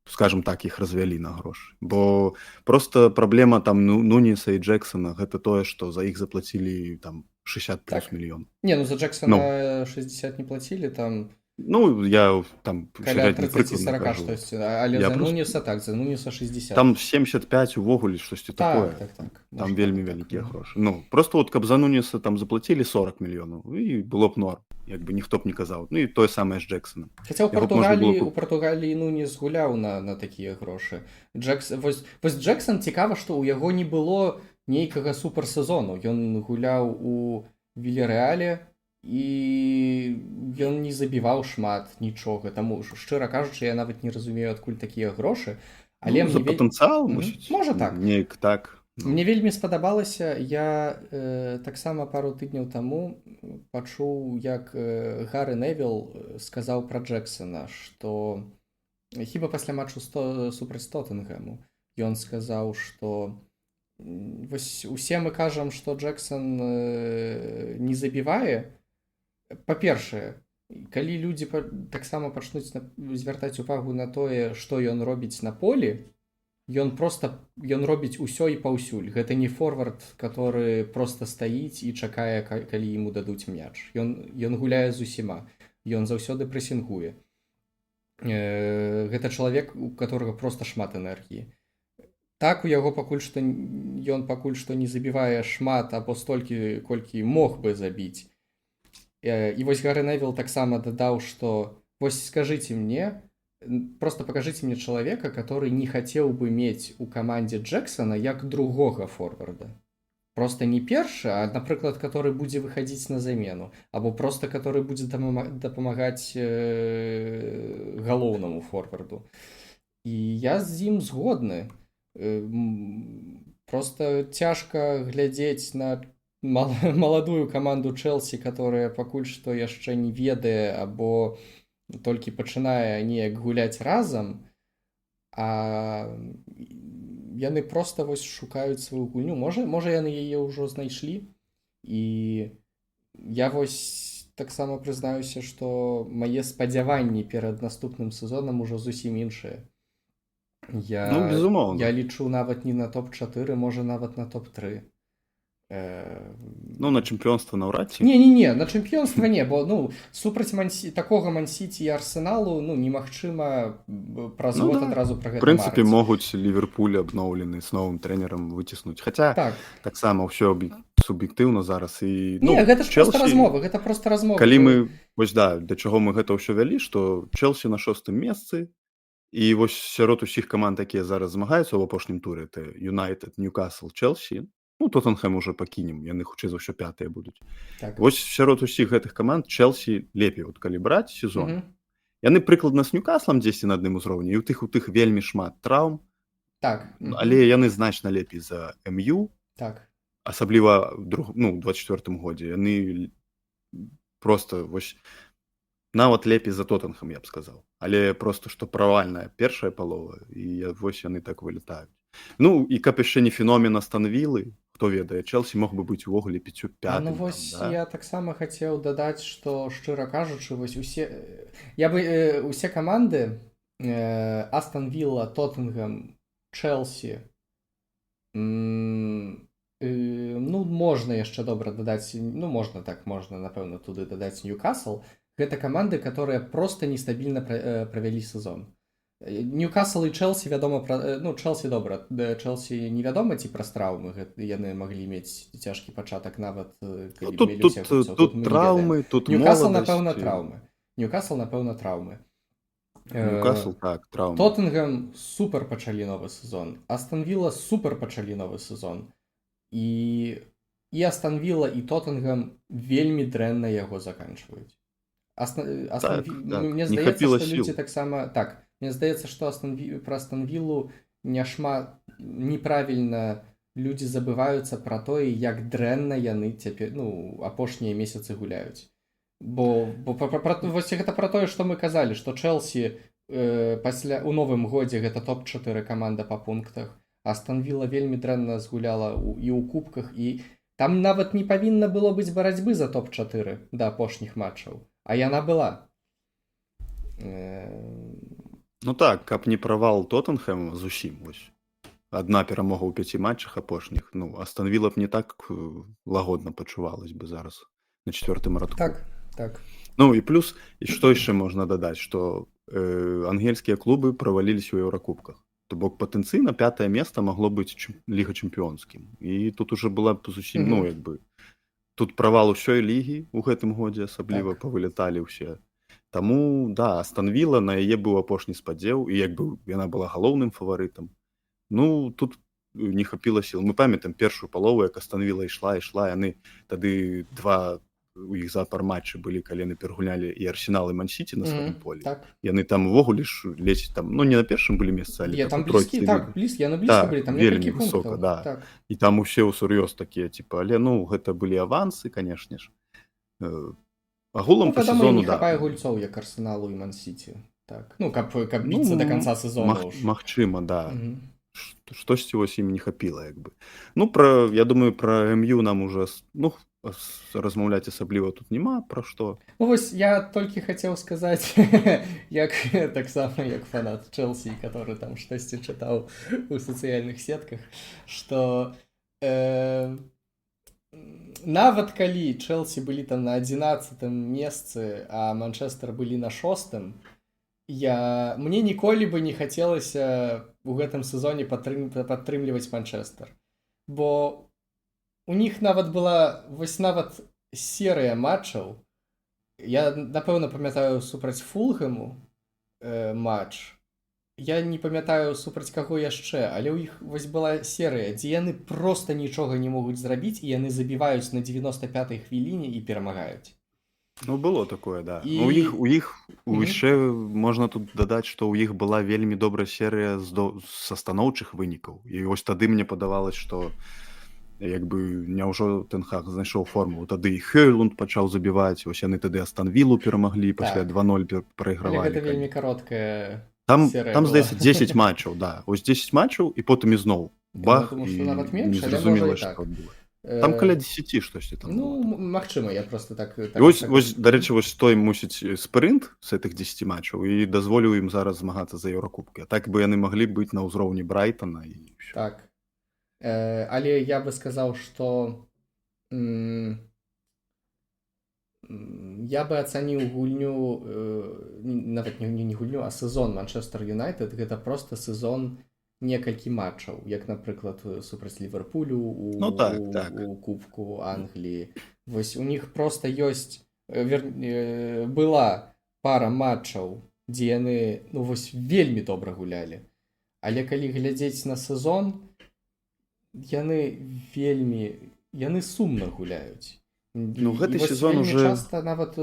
скажем так, іх развялі на грошы. Бо просто праблема там, ну, Нунеса і Джексона — гэта тое, што за іх заплацілі там 60 плюс мільён. Не, ну за Джексона 60 не плацілі, там Ну, я там каля сярэдні прыкладна 30-40 кажу. штосьці, але Я за просто Нунеса, так, за Нунеса 60. Там 75 увогуле, штосьці такое. Там Можа, вельмі так. вялікія грошы. Ну, просто вот каб за Нунеса там заплацілі 40 мільёнаў, і было б норм. Як бы ніхто б не казаў. Ну і тое самае з Джексоном. Хаця ў Яго б можна было Португаліі у Португаліі Нунес гуляў на такія грошы. Вось Джексон, цікава, што ў яго не было нейкага суперсезону. Ён гуляў у Вільярэале, і ён не забіваў шмат нічога. Таму, шчыра кажучы, я нават не разумею, адкуль такія грошы. Але Ну, за мне патэнцыял, мусіць. Можа, так. Неяк так. Ну. Мне вельмі спадабалася, я таксама пару тыдняў таму пачуў, як Гары Невіл сказаў пра Джексона, што хіба пасля матчу супраць Тоттенгэму ён сказаў, што вось усе мы кажам, што Джексон не забівае. Па-першае, калі людзі таксама пачнуць звяртаць увагу на тое, што ён робіць на полі, ён просто, ён робіць усё і паўсюль. Гэта не форвард, который просто стаіць і чакае, калі ему дадуць мяч. Ён гуляе з усіма, ён заўсёды прэсінгуе. Гэта чалавек, у которого просто шмат энергіі. Так, у яго пакуль што ён пакуль што не забівае шмат або столькі, колькі мог бы забіць. І вось Гары Невіл таксама дадаў, што вось скажыце мне, просто покажите мне человека, который не хотел бы мець у камандзе Джексона як другога форварда. Просто не першы, а, напрыклад, который будзе выхадзіць на замену, або просто который будзе дапамагаць галоўнаму форварду. І я з ім згодны. Просто цяжка глядзець на маладую каманду Чэлсі, которая пакуль што яшчэ не ведае або толькі пачынае неяк гуляць разам, а яны просто вось шукаюць сваю гульню. Можа, яны яе ўжо знайшлі. І я вось таксама прызнаюся, што мае спадзяванні перад наступным сезонам ужо зусім іншыя. Ну, безумоўна. Я лічу, нават не на топ-4, можа, нават на топ-3. Ну, на чэмпіёнства наўрад ці. Не, на чэмпіёнства не, бо, ну, супраць такога Мансіці і Арсеналу, ну, немагчыма праз Ну, год да. адразу пра В гэта прынцыпе, марыць. могуць Ліверпуль абноўлены з новым трэнерам выціснуць. Хаця таксама ўсё суб'ектыўна зараз і, ну, Не, гэта ж просто Челсі размова, гэта просто размова. Калі мы вось, да, да чаго мы гэта ўсё вялі, што Челсі на шостым месцы, і вось сярод усіх каманд, якія зараз змагаюцца ў апошнім туры, это Юнайтед, Ньюкасл, Челсі, ну, Тоттенхэм уже пакінем, яны хутчэй за ўсё пятыя будуць. Вось сярод усіх гэтых каманд Челсі лепей, вот калі браць сезон. Яны прыкладна з Ньюкаслам дзесьці на адным узроўні, і ў тых вельмі шмат траўм, але яны значна лепей за МЮ. Так. Асабліва друг, ну, 24 годзе яны просто вось нават лепей за Тоттенхэм, я б сказаў, але просто што правальная першая палова, і вось яны так вылетаюць. Ну і каб яшчэ не феномен Астон Вілы, хто ведае, Челсі мог бы быць увогуле пяццю А, ну пятым там, вось да? Я таксама хацеў дадаць, што, шчыра кажучы, вось усе я бы усе каманды, Астон Вілла, Тоттенхэм, Челсі, ну, можна яшчэ добра дадаць, ну, можна так, можна, напэўна, туды дадаць Ньюкасл. Гэта каманды, которые просто нестабільна правялі сезон. Ньюкасл і Челсі, вядома, ну, Челсі добра, Челсі невядома, ці праз траўмы яны маглі мець цяжкі пачатак нават, Ну, калі тут, мелі тут, ўсе гульцоў. тут Тут мы не ведаем. траўмы, тут Ньюкасл, моладасць. напэўна, траўмы. Ньюкасл, напэўна, траўмы. Ньюкасл, так, траўмы. Тоттенхэм супер пачалі новы сезон. Астон Вілла супер пачалі новы сезон. І Астон Вілла, і Тоттенхэм вельмі дрэнна яго заканчваюць. Астон Так, так. Мне Не здаецца, хапіла што сіл. людзі таксама. Так, мне здаецца, што пра Астон Віллу няшмат неправільна людзі забываюцца пра тое, як дрэнна яны цяпер, ну, апошнія месяцы гуляюць. Бо вось гэта пра тое, што мы казалі, што Челсі пасля у новым годзе гэта топ-4 каманда па пунктах. Астон Вілла вельмі дрэнна згуляла і ў кубках, і там нават не павінна было быць барацьбы за топ-4 да апошніх матчаў, а яна была. Ну так, каб не правал Тоттенхэма зусім, вось адна перамога ў пяці матчах апошніх, ну, Астон Вілла б не так лагодна пачувалась бы зараз на четвертым радку. Так. Ну і плюс, і што яшчэ можна дадаць, што ангельскія клубы праваліліся ў еўракубках. То бок патэнцыйна пятае место магло быць ліга чэмпіёнскім. І тут уже была б зусім, ну, як бы тут правал усёй лігі ў гэтым годзе, асабліва павылеталі ўсе. Таму да, Астон Вілла, на яе быў апошні спадзеў, і як бы яна была галоўным фаварытам. Ну, тут не хапіла сіл. Мы памятаем першую палову, як Астон Вілла ішла, ішла, яны тады два у іх запар матчы былі, калі яны перагулялі і Арсенал, і Ман-Сіці на сваім полі. Яны там увогуле ж ледзь там, ну, не на першым былі месцы, але Не, там там у тройцы блізкі, так, лігі. блізкі, яны блізка Так, былі, там вельмі некалькі высока, пунктаў. да. Так. І там усе ўсур'ёз такія, типа, але, ну, гэта былі авансы, канешне ж. Агулам Ну, па вядома, сезону, не да. хапае гульцоў, як Арсеналу і Ман-Сіці. Так. Ну, каб Ну, біцца да канца сезону ўж. Магчыма, да. Мгм. Штосьці вось ім не хапіла, як бы. Ну, я думаю, пра МЮ нам уже, ну, размаўляць асабліва тут няма пра што. Ну, вось я толькі хацеў сказаць, як таксама як фанат Челсі, который там штосьці чытаў у сацыяльных сетках, што нават калі Челсі былі там на 11 месцы, а Манчестер былі на шостым, мне ніколі бы не хацелася у гэтым сезоне падтрымліваць Манчестер. Бо у них нават была вось нават серыя матчаў. Я, напэўна, памятаю супраць Фулгэму матч. Я не памятаю, супраць каго яшчэ, але ў іх вось была серыя, дзе яны просто нічога не могуць зрабіць, і яны забіваюць на 95-й хвіліне і перамагаюць. Ну, было такое, да. І У іх яшчэ можна тут дадаць, што ў іх была вельмі добрая серыя са станоўчых вынікаў. І вось тады мне падавалось, што як бы няўжо Тэн Хаг знайшоў формулу. Тады і Хёйлунд пачаў забіваць, вось яны тады Астон Віллу перамаглі пасля 2-0 Але прайгравалі. гэта калі. вельмі кароткая Там, серыя там была. здаецца, 10 матчаў, да. Вось 10 матчаў, і потым ізноў бах, Думаю, і што нават менш, але незразумела, можа і што так. было. Там каля 10 штосьці там Ну, было. магчыма, я просто так, так, І вось, так. вось, дарэчы, вось той, мусіць, спрынт з гэтых 10 матчаў і дазволіў ім зараз змагацца за еўракубкі. А так бы яны маглі быць на ўзроўні Брайтона, і ўсё. Так. Але я бы сказаў, што я бы ацаніў гульню, нават не гульню, а сезон Манчестер Юнайтед, гэта просто сезон некалькі матчаў, як, напрыклад, супраць Ліверпулю Ну, так, так. у Кубку Англіі. Вось у них просто ёсць была пара матчаў, дзе яны, ну, вось вельмі добра гулялі. Але калі глядзець на сезон, яны вельмі яны сумна гуляюць. Ну, І гэты вось сезон вельмі уже часта нават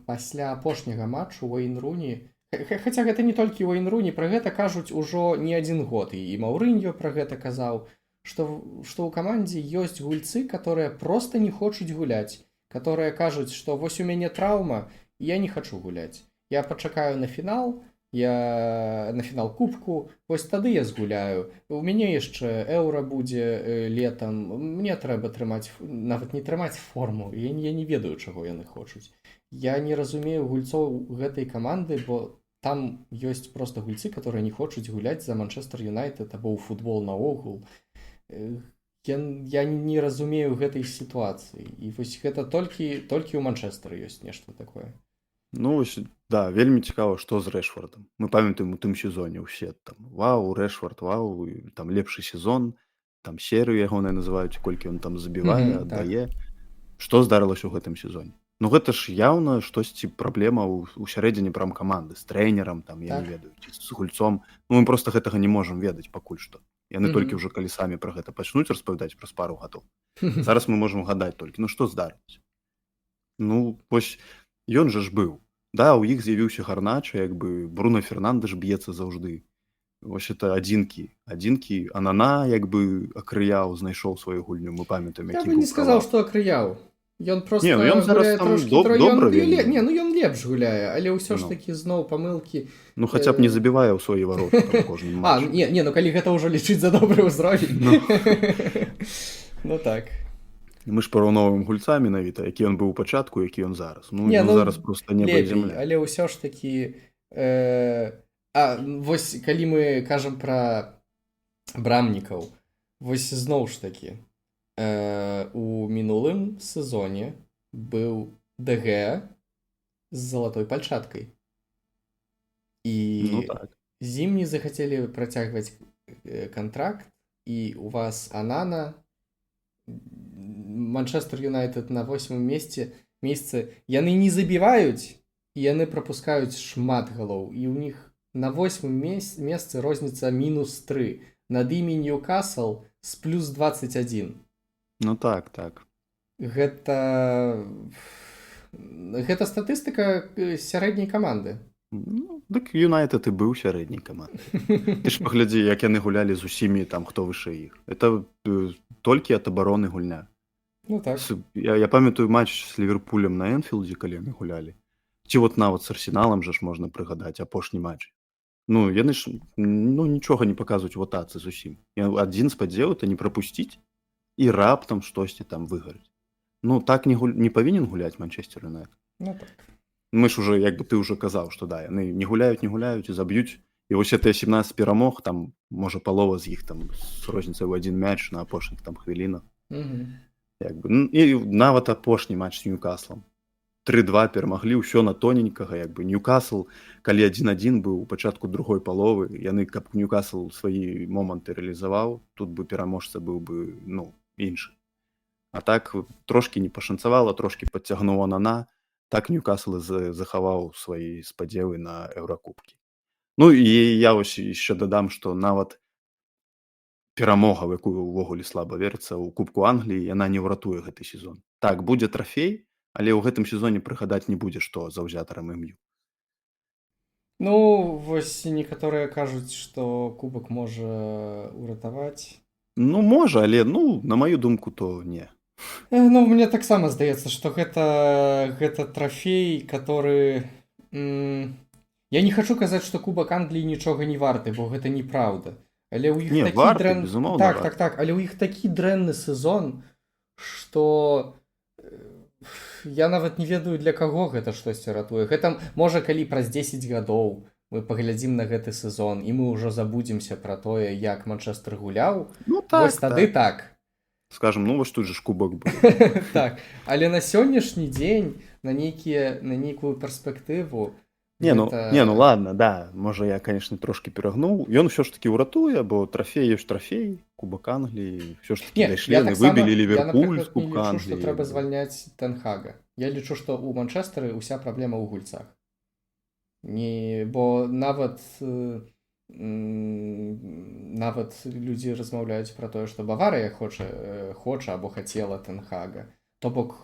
пасля апошняга матчу Уэйн Руні Хаця гэта не толькі Уэйн Руні, пра гэта кажуць ужо не адзін год, і Маўрыньо пра гэта казаў, што ў камандзе ёсць гульцы, которые просто не хочуць гуляць, которые кажуць, што вось у мяне траўма, і я не хачу гуляць. Я пачакаю на фінал, я на фінал кубку, вось тады я згуляю. У мяне яшчэ еўра будзе летам, мне трэба трымаць, нават не трымаць форму, я не ведаю, чаго яны хочуць. Я не разумею гульцоў гэтай каманды, бо там ёсць просто гульцы, которые не хочуць гуляць за Манчестер Юнайтед або ў футбол наогул. Я не разумею гэтай сітуацыі. І вось гэта толькі ў Манчестары ёсць нешта такое. Ну, вось, да, вельмі цікава, што з Рэшфордам. Мы памятаем, у тым сезоне ўсе там: «Вау, Рэшфорд, вау, і там лепшы сезон», там серыю ягоную называюць, колькі ён там забівае, аддае. Што здарылася ў гэтым сезоне? Ну, гэта ж яўна штосьці праблема ў сярэдзіне прям каманды з трэнерам там, я не ведаю, ці з гульцом. Ну, мы просто гэтага не можам ведаць пакуль што. Яны толькі ўжо калі самі пра гэта пачнуць распавядаць праз пару гадоў. Зараз мы можам гадаць толькі, ну, што здарылася? Ну, вось ён жа ж быў. Да, у іх з'явіўся Гарнача, як бы Бруно Фернандыш б'ецца заўжды. Вось это адзінкі, адзінкі, Анана як бы акрыяў, знайшоў сваю гульню, мы памятаем, Я які бы не быў сказаў, правал. што акрыяў. Ён просто Не, ну ён зараз гуляе там трошкі добра ён вельмі. Не, ну ён лепш гуляе, але ўсё ж Ну. такі зноў памылкі. Ну, хаця б не забівае ў свае вароты там кожны А, матч. не, ну калі гэта ўжо лічыць за добры ўзровень. Ну. Ну так. Мы ж параўноўваем гульца менавіта, які ён быў у пачатку, які ён зараз. Ну, Не, ён ну, зараз просто неба і лепей, зямля. але ўсё ж такі вось калі мы кажам пра брамнікаў, вось зноў ж такі у мінулым сезоне быў ДГ з залатой пальчаткай. І Ну так. з ім не захацелі працягваць кантракт, і у вас Анана, Манчестер Юнайтед на восьмым месцы, яны не забіваюць, і яны прапускаюць шмат галоў, і ў них на восьмым месцы розніца мінус 3, над імі Ньюкасл з плюс 21. Ну так. Гэта статыстыка сярэдняй каманды. Ну, дык Юнайтед і быў сярэдняй камандай. Ты ж паглядзі, як яны гулялі з усімі там, хто вышэй іх. Это толькі ад абароны гульня. Ну так. Я памятаю матч з Ліверпулем на Энфілдзе, калі яны гулялі. Ці вот нават з Арсеналам жа ж можна прыгадаць апошні матч. Ну, яны ж, ну, нічога не паказваюць у атацы зусім. Я адзін спадзеў это не прапусціць і раптам штосьці там выгарыць. Ну, так не павінен гуляць Манчестер Юнайтед. Ну так. Мы ж уже, як бы ты уже казаў, што да, яны не гуляюць, не гуляюць і заб'юць. І вось гэтыя 17 перамог, там, можа, палова з іх там з розніцай ў адзін мяч на апошніх там хвілінах. Як бы, ну, і нават апошні матч з Ньюкаслам. 3-2 перамаглі, ўсё на тоненькага, як бы Ньюкасл, калі 1-1 быў у пачатку другой паловы, яны, каб Ньюкасл свае моманты рэалізаваў, тут бы пераможца быў бы, ну, іншы. А так трошкі не пашанцавала, трошкі падцягнуў Анана, так Ньюкасл і захаваў свае спадзевы на еўракубкі. Ну і я вось яшчэ дадам, што нават перамога, в якую ўвогуле слаба верыцца, ў Кубку Англіі, яна не ўратуе гэты сезон. Так, будзе трафей, але ў гэтым сезоне прыгадаць не будзе што заўзятарам МЮ. Ну, вось некаторыя кажуць, што кубак можа ўратаваць. Ну, можа, але, ну, на маю думку, то не. Ну, мне таксама здаецца, што гэта трафей, который... Я не хачу казаць, што Кубак Англіі нічога не варты, бо гэта неправда. Але ў іх Не, такі варты, дрэн... безумоўна, Так, варты. так, але ў іх такі дрэнны сезон, што я нават не ведаю, для каго гэта штосьці ратуе. Гэта можа, калі праз 10 гадоў мы паглядзім на гэты сезон і мы ўжо забудземся пра тое, як Манчестер гуляў, Ну, так, вось тады так. так. Скажем, ну вось тут же ж кубак быў. Так, але на сённяшні дзень, на нейкую перспектыву Не, ну, гэта... не, ну ладно, да, можа, я, конечно, трошкі перагнуў. Ён ўсё ж такі ўратуе, бо трафей ёсць трафей, Кубак Англіі, ўсё ж такі Не, дайшлі, я яны таксама, выбілі я, Ліверпуль напрыклад, з не Кубка лічу, што Англіі. трэба звальняць Тэнхага. Я лічу, што ў Манчестары ўся праблема ў гульцах. Не, бо нават людзі размаўляюць пра тое, што Баварыя хоча або хацела Тэнхага. То бок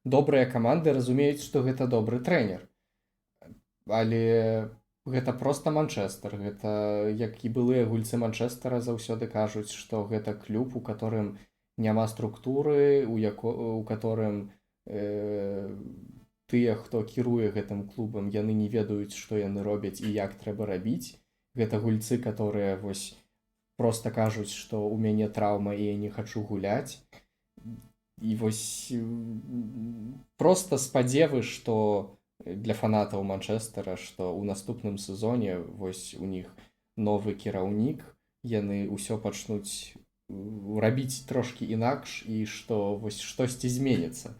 добрыя каманды разумеюць, што гэта добры трэнер. Але Гэта проста Манчэстэр. Гэта, як і былыя гульцы Манчэстэра заўсёды кажуць, што гэта клуб, у которым няма структуры, у которым тыя, хто кіруе гэтым клубам, яны не ведаюць, што яны робяць і як трэба рабіць. Гэта гульцы, которые вось просто кажуць, што ў мяне траўма і я не хачу гуляць. І вось просто спадзевы, што для фанатаў Манчэстэра, што ў наступным сезоне вось у них новы кіраўнік, яны ўсё пачнуць рабіць трошкі інакш і што вось штосьці зменіцца.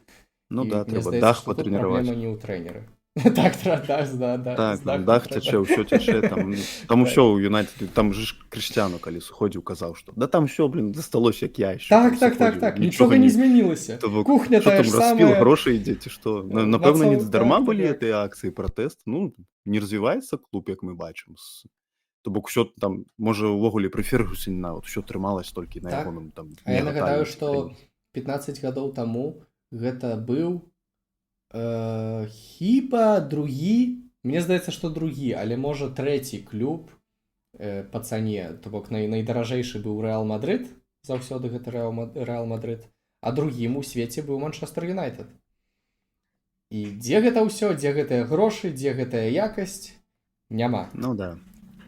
Ну І да, мне трэба здаецца, дах што тут патрэніраваць. праблема не ў трэнеры. Так, дах, да, Так, з там дахам дах трэба. цячэ, ўсё цячэ, там, там Так. усё ў Юнайтед, там же ж Крыштиану, калі сыходзіў, казаў, што да там всё, блин, засталося, як я яшчэ Так, там так, так, сыходзіў, так, нічога нічога не не змянілася. То бок, Кухня што тая там ж распіл самая. грошай ідзе ці што? Напэўна, не Мацаў, здарма так, былі так. гэтыя акцыі, пратэст. Ну, не развіваецца клуб, як мы бачым. То бок усё там, можа, увогуле пры Фергюсоне нават усё трымалась толькі на Так. ягоным там А я нагадаю, мегаталенце што трэнерскім. 15 гадоў таму гэта быў хіба другі, мне здаецца, што другі, але можа трэці клуб па цане, то бок найдаражэйшы быў Рэал Мадрыд, заўсёды гэта Рэал Мадрыд, а другім у свеце быў Манчэстэр Юнайтед. І дзе гэта ўсё, дзе гэтыя грошы, дзе гэтая якасць, няма. Ну да.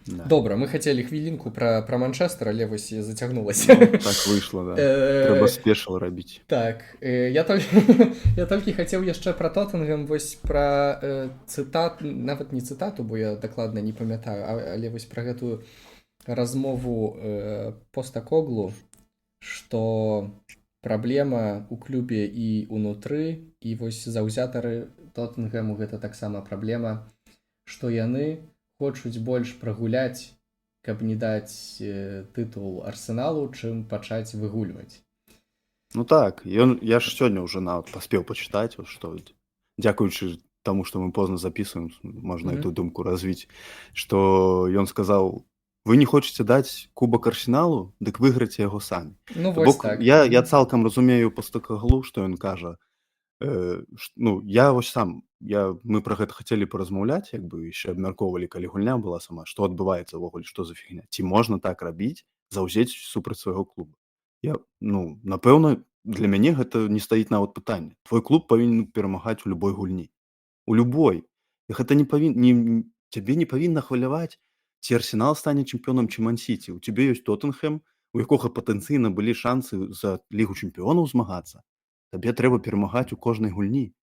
Да. Добра, мы хацелі хвілінку пра Манчэстэр, але вось зацягнулася. Ну, так выйшла, да. Трэба спешл рабіць. Так, я толькі хацеў яшчэ пра Тоттенгем, вось пра цытат, нават не цытату, бо я дакладна не памятаю, але вось пра гэтую размову Постэкоглу, што праблема ў клубе і унутры, і вось заўзятары Тоттенгему гэта таксама праблема, што яны хочуць больш прагуляць, каб не даць тытул Арсеналу, чым пачаць выгульваць. Ну так, ён, я ж сёння ўжо нават паспеў пачытаць, вот што, дзякуючы таму, што мы позна записываем, можна эту думку развіць, што ён сказаў: вы не хочаце даць кубак Арсеналу, дык выйграйце яго самі. Ну, То вось бок, так. я цалкам разумею Постэкаглу, што ён кажа. Ну, я вось сам, мы пра гэта хацелі паразмаўляць, як бы яшчэ абмяркоўвалі, калі гульня была сама, што адбываецца ўвогуле, што за фігня. Ці можна так рабіць, заўзець супраць свайго клуба? Я, ну, напэўна, для мяне гэта не стаіць нават пытанне. Твой клуб павінен перамагаць у любой гульні. У любой. І гэта не павін-, не, цябе не павінна хваляваць, ці Арсенал стане чэмпіёнам, ці Ман-Сіці. У цябе ёсць Тоттенхэм, у якога патэнцыйна былі шансы за Лігу чэмпіёнаў змагацца. Табе трэба перамагаць у кожнай гульні.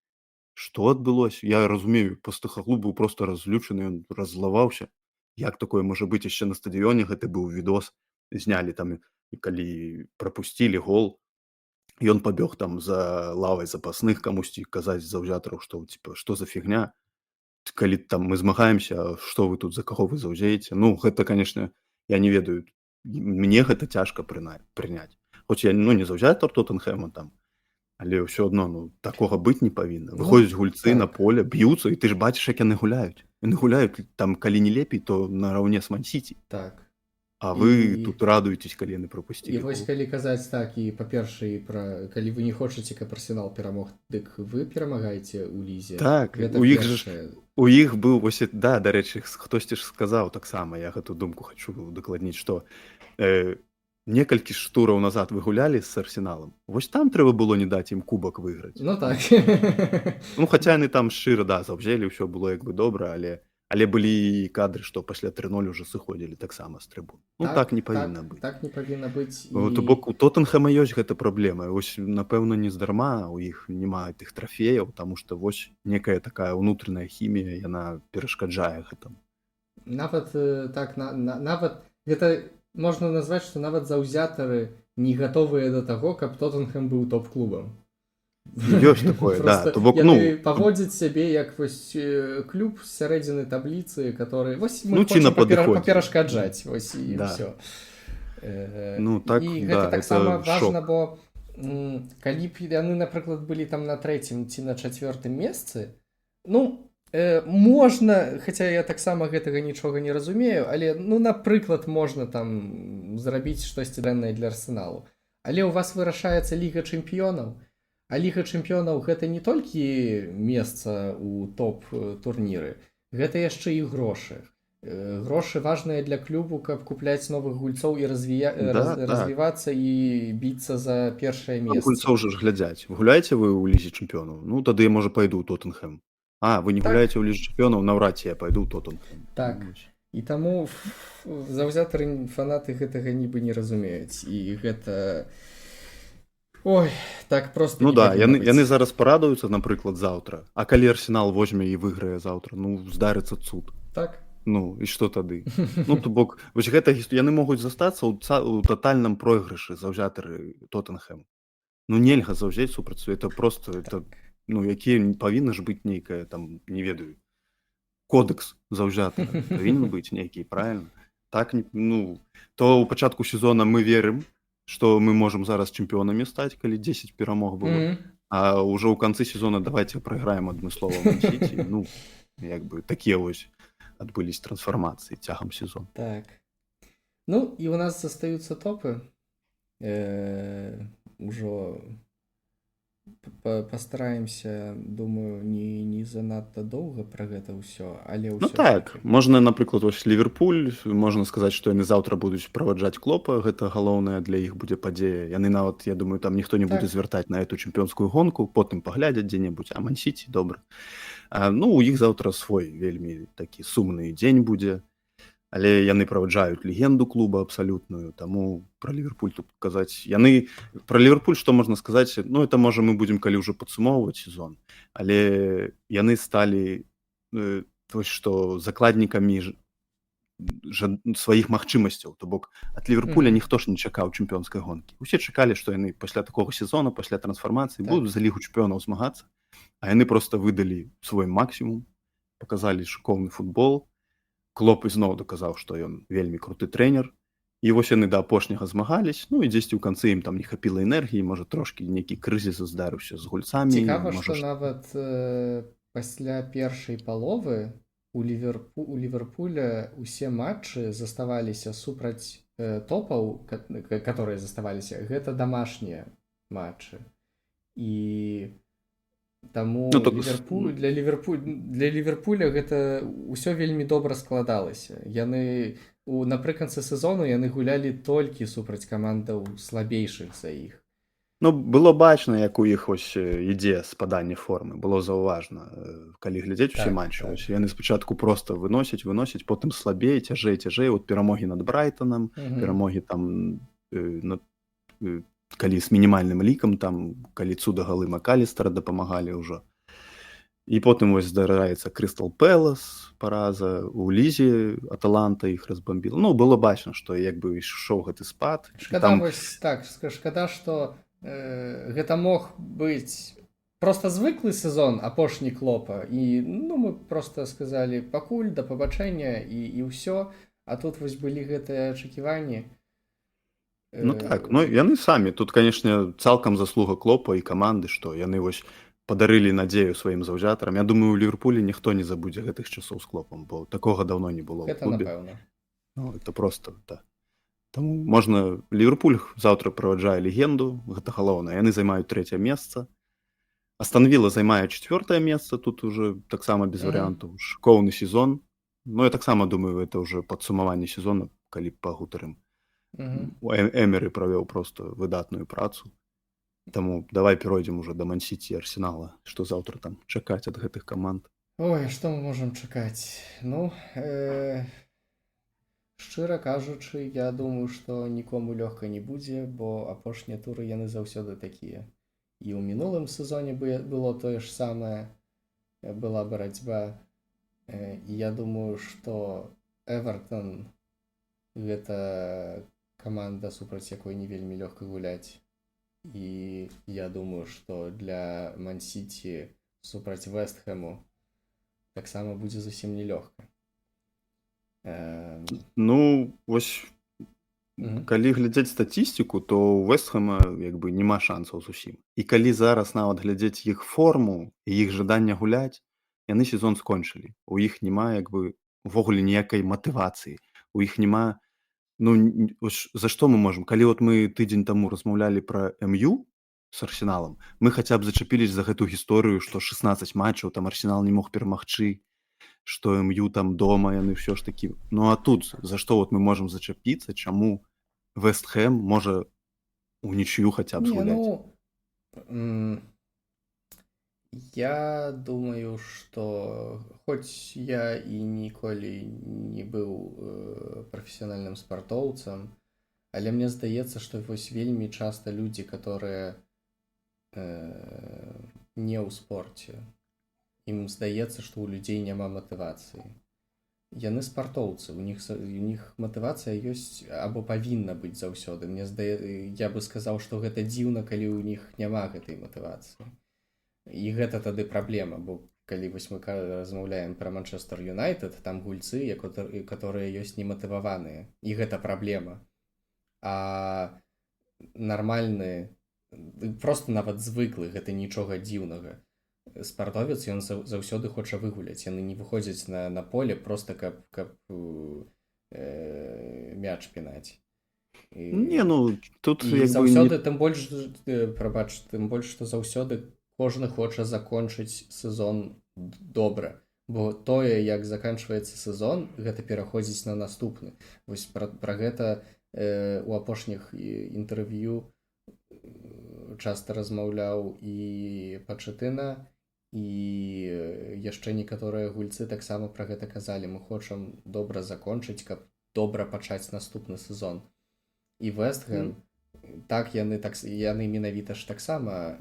Што адбылося? Я разумею, Постэкаглу быў проста разлючаны, ён раззлаваўся. Як такое можа быць? Яшчэ на стадыёне гэты быў відос, знялі там, калі прапусцілі гол, ён пабег там за лавай запасных камусьці казаць заўзятараў, што, типа, што за фігня? Калі там мы змагаемся, што вы тут, за каго вы заўзееце? Ну, гэта, конечно, я не ведаю, мне гэта цяжка прыняць. Хоць я, ну, не заўзятар Тоттенхэма там, але ўсё адно, ну, такога быць не павінна. Ну, Выходзяць гульцы на так. поле, б'юцца, і ты ж бачыш, як яны гуляюць. Яны гуляюць там, калі не лепей, то нараўне з Ман-Сіці. Так. А вы І тут радуетесь, калі яны прапусцілі І вось гол. калі казаць так, і па-першае, і пра, калі вы не хочаце, каб Арсенал перамог, дык вы перамагаеце ў лізе. Так, Гэта у іх же ж, першае. у іх быў вось, да, дарэчы, хтосьці ж сказаў таксама, я гэту думку хачу удакладніць, што некалькі ж тураў назад вы гулялі з Арсеналам. Вось там трэба было не даць ім кубак выйграць. Ну так. Ну, хаця яны там шчыра, да, заўзелі, ўсё было як бы добра, але былі кадры, што пасля 3-0 уже сыходзілі таксама з трыбун. Ну, Так, так не павінна так, быць. Так не павінна быць. То І бок у Тоттенхэма ёсць гэта праблема. Вось, напэўна, не здарма у іх няма тых трафеяў, таму што вось некая такая ўнутраная хімія, яна перашкаджае гэтаму. Нават так, нават гэта можна назваць, што нават заўзятары не гатовыя да таго, каб Тоттенхэм быў топ-клубам. Ёсць такое, да. Просто То бок, яны ну, паводзяць сябе як вось клуб з сярэдзіны табліцы, который вось мы Ну, ці на хочам падыходзе. паперашкаджаць, вось і Да. ўсё. Ну, так, І да, гэта это таксама важна, шок. бо калі б яны, напрыклад, былі там на трэцім ці на чацвёртым месцы, ну, можна, хаця я таксама гэтага нічога не разумею, але, ну, напрыклад, можна там зрабіць штосьці дрэннае для Арсеналу. Але ў вас вырашаецца Ліга чэмпіёнаў, а Ліга чэмпіёнаў гэта не толькі месца ў топ-турніры, гэта яшчэ і грошы. Грошы важныя для клубу, каб купляць новых гульцоў і Да, так. развівацца і біцца за першае Там месца. гульцоў жа ж глядзяць. Гуляеце вы ў Лізе чэмпіёнаў? Ну, тады я, можа, пайду ў Тоттенхэм. А, вы не гуляеце ў Лізе чэмпіёнаў, наўрад ці я пайду ў Тоттенхэм. Так. Ну, вось. І таму заўзятары, фанаты гэтага нібы не разумеюць. І гэта... Ой, так просто Ну не да, павінна яны, быць. яны зараз парадуюцца, напрыклад, заўтра. А калі Арсенал возьме і выйграе заўтра, ну, здарыцца цуд. Ну, і што тады? Ну, то бок, вось гэта яны могуць застацца ў татальным пройгрышы, заўзятары Тоттенхэм. Ну, нельга заўзець супраць, это просто, это, ну, які павінна ж быць нейкая там, не ведаю, кодэкс заўзятара павінен быць нейкі, правильно? Так, не, ну, то ў пачатку сезона мы верым, што мы можам зараз чэмпіёнамі стаць, калі 10 перамог было. А ўжо ў канцы сезона давайте прайграем адмыслова Ман-Сіці. Ну, як бы такія вось адбылись трансфармацыі цягам сезона. Так. Ну, і у нас застаюцца топы. Ужо пастараемся, думаю, не занадта доўга пра гэта ўсё, але Ну ўсё ж так, такі. можна, напрыклад, вось Ліверпуль, можна сказаць, што яны заўтра будуць праваджаць Клопа, гэта галоўная для іх будзе падзея. Яны нават, я думаю, там ніхто не будзе звяртаць на эту чэмпіёнскую гонку, потым паглядзяць дзе-небудзь, а Ман-Сіці добра. А, ну, у іх заўтра свой вельмі такі сумны дзень будзе, але яны праваджаюць легенду клуба абсалютную, таму пра Ліверпуль тут казаць, яны пра Ліверпуль што можна сказаць, ну, это можа мы будзем калі ўжо падсумоўваць сезон, але яны сталі вось што закладнікамі сваіх магчымасцяў, то бок ад Ліверпуля ніхто ж не чакаў чэмпіёнскай гонкі. Усе чакалі, што яны пасля такога сезона, пасля трансфармацыі будуць за Лігу чэмпіёнаў змагацца, а яны проста выдалі свой максімум, паказалі шыкоўны футбол. Клоп ізноў даказаў, што ён вельмі круты трэнер. І вось яны да апошняга змагались, ну і дзесьці ў канцы ім там не хапіла энергіі, можа, трошкі нейкі крызіс здарыўся з гульцамі. Цікава, можа, што нават пасля першай паловы у Ліверпуля усе матчы заставаліся супраць топаў, которые заставаліся, гэта домашнія матчы. І таму Ну, так для Ліверпуля гэта ўсё вельмі добра складалася. Яны напрыканцы сезону яны гулялі толькі супраць камандаў слабейшых за іх. Ну, было бачна, як у іх ось ідзе спаданне формы, было заўважна, калі глядзець усе матчы. Ось яны спачатку проста выносяць, выносяць, потым слабей, цяжэй, цяжэй, от перамогі над Брайтонам, перамогі там, над, калі з мінімальным лікам, там, калі цуда галы Макалістера дапамагалі ўжо. І потым вось здараецца Крыстал Пэлас, параза, у лізе Аталанта іх разбамбіла. Ну, было бачна, што як бы ішоў гэты спад. І Шкада там вось так, шкада, што гэта мог быць просто звыклы сезон апошні Клопа, і, ну, мы просто сказалі пакуль, да пабачэння, і ўсё, а тут вось былі гэтыя ачаківанні. Ну так, ну яны самі, тут, канешне, цалкам заслуга Клопа і каманды, што яны вось падарылі надзею сваім заўзятарам. Я думаю, у Ліверпулі ніхто не забудзе гэтых часоў з Клопам, бо такога даўно не было ў Гэта клубе. напэўна. Ну, это просто, да. Таму можна... Ліверпуль заўтра праваджае легенду, гэта галоўнае. Яны займаюць трэцяе месца. Астон Вілла займае чацвёртае месца, тут уже таксама без варыянтаў. Шыкоўны сезон. Ну, я таксама думаю, это уже падсумаванне сезона, калі пагутарым. Эмеры правёў просто выдатную працу. Таму давай перайдзем уже да Ман-Сіці і Арсенала, што заўтра там чакаць ад гэтых каманд. Ой, што мы можам чакаць? Ну, шчыра кажучы, я думаю, што нікому лёгка не будзе, бо апошнія туры яны заўсёды такія. І ў мінулым сезоне было тое ж самае, была барацьба. І я думаю, што Эвертон гэта каманда, супраць якой не вельмі лёгка гуляць. І я думаю, што для Ман-Сіці супраць Вестхэму таксама будзе зусім нелёгка. Ну, вось калі глядзець статыстыку, то у Вестхэма як бы няма шансаў зусім. І калі зараз нават глядзець іх форму і іх жаданне гуляць, яны сезон скончылі. У іх няма як бы увогуле ніякай матывацыі. У іх няма, ну, вось за што мы можам? Калі от мы тыдзень таму размаўлялі пра МЮ с Арсеналам, мы хаця б зачапілись за гэту гісторыю, што 16 матчаў там Арсенал не мог перамагчы. што МЮ там дома яны ўсё ж такі. Ну а тут за што вот мы можам зачапіцца, чаму Вестхэм можа у нічыю хаця б Не, згуляць? ну, я думаю, что хоць я і ніколі не быў прафесіянальным спартоўцам, але мне здаецца, што вось вельмі часта людзі, которые не ў спорце, ім здаецца, што ў людзей няма матывацыі. Яны спартоўцы, у них матывацыя ёсць або павінна быць заўсёды. Мне здае, я бы сказаў, што гэта дзіўна, калі ў них няма гэтай матывацыі. І гэта тады праблема, бо калі вось мы размаўляем пра Манчестер Юнайтед, там гульцы, которые ёсць нематываваныя, і гэта праблема. А нармальны, просто нават звыклы, гэта нічога дзіўнага. Спартовец, ён заўсёды хоча выгуляць. Яны не выходзяць на поле просто каб мяч пінаць. І, Не, ну тут і як бы заўсёды не. Тым больш, прабач, тым больш, што заўсёды кожны хоча закончыць сезон добра. Бо тое, як заканчваецца сезон, гэта пераходзіць на наступны. Вось пра гэта у апошніх інтэрв'ю часта размаўляў і Пачэтына, і яшчэ некаторыя гульцы таксама пра гэта казалі: мы хочам добра закончыць, каб добра пачаць наступны сезон. І Вестхэм, так, яны так, яны менавіта ж таксама,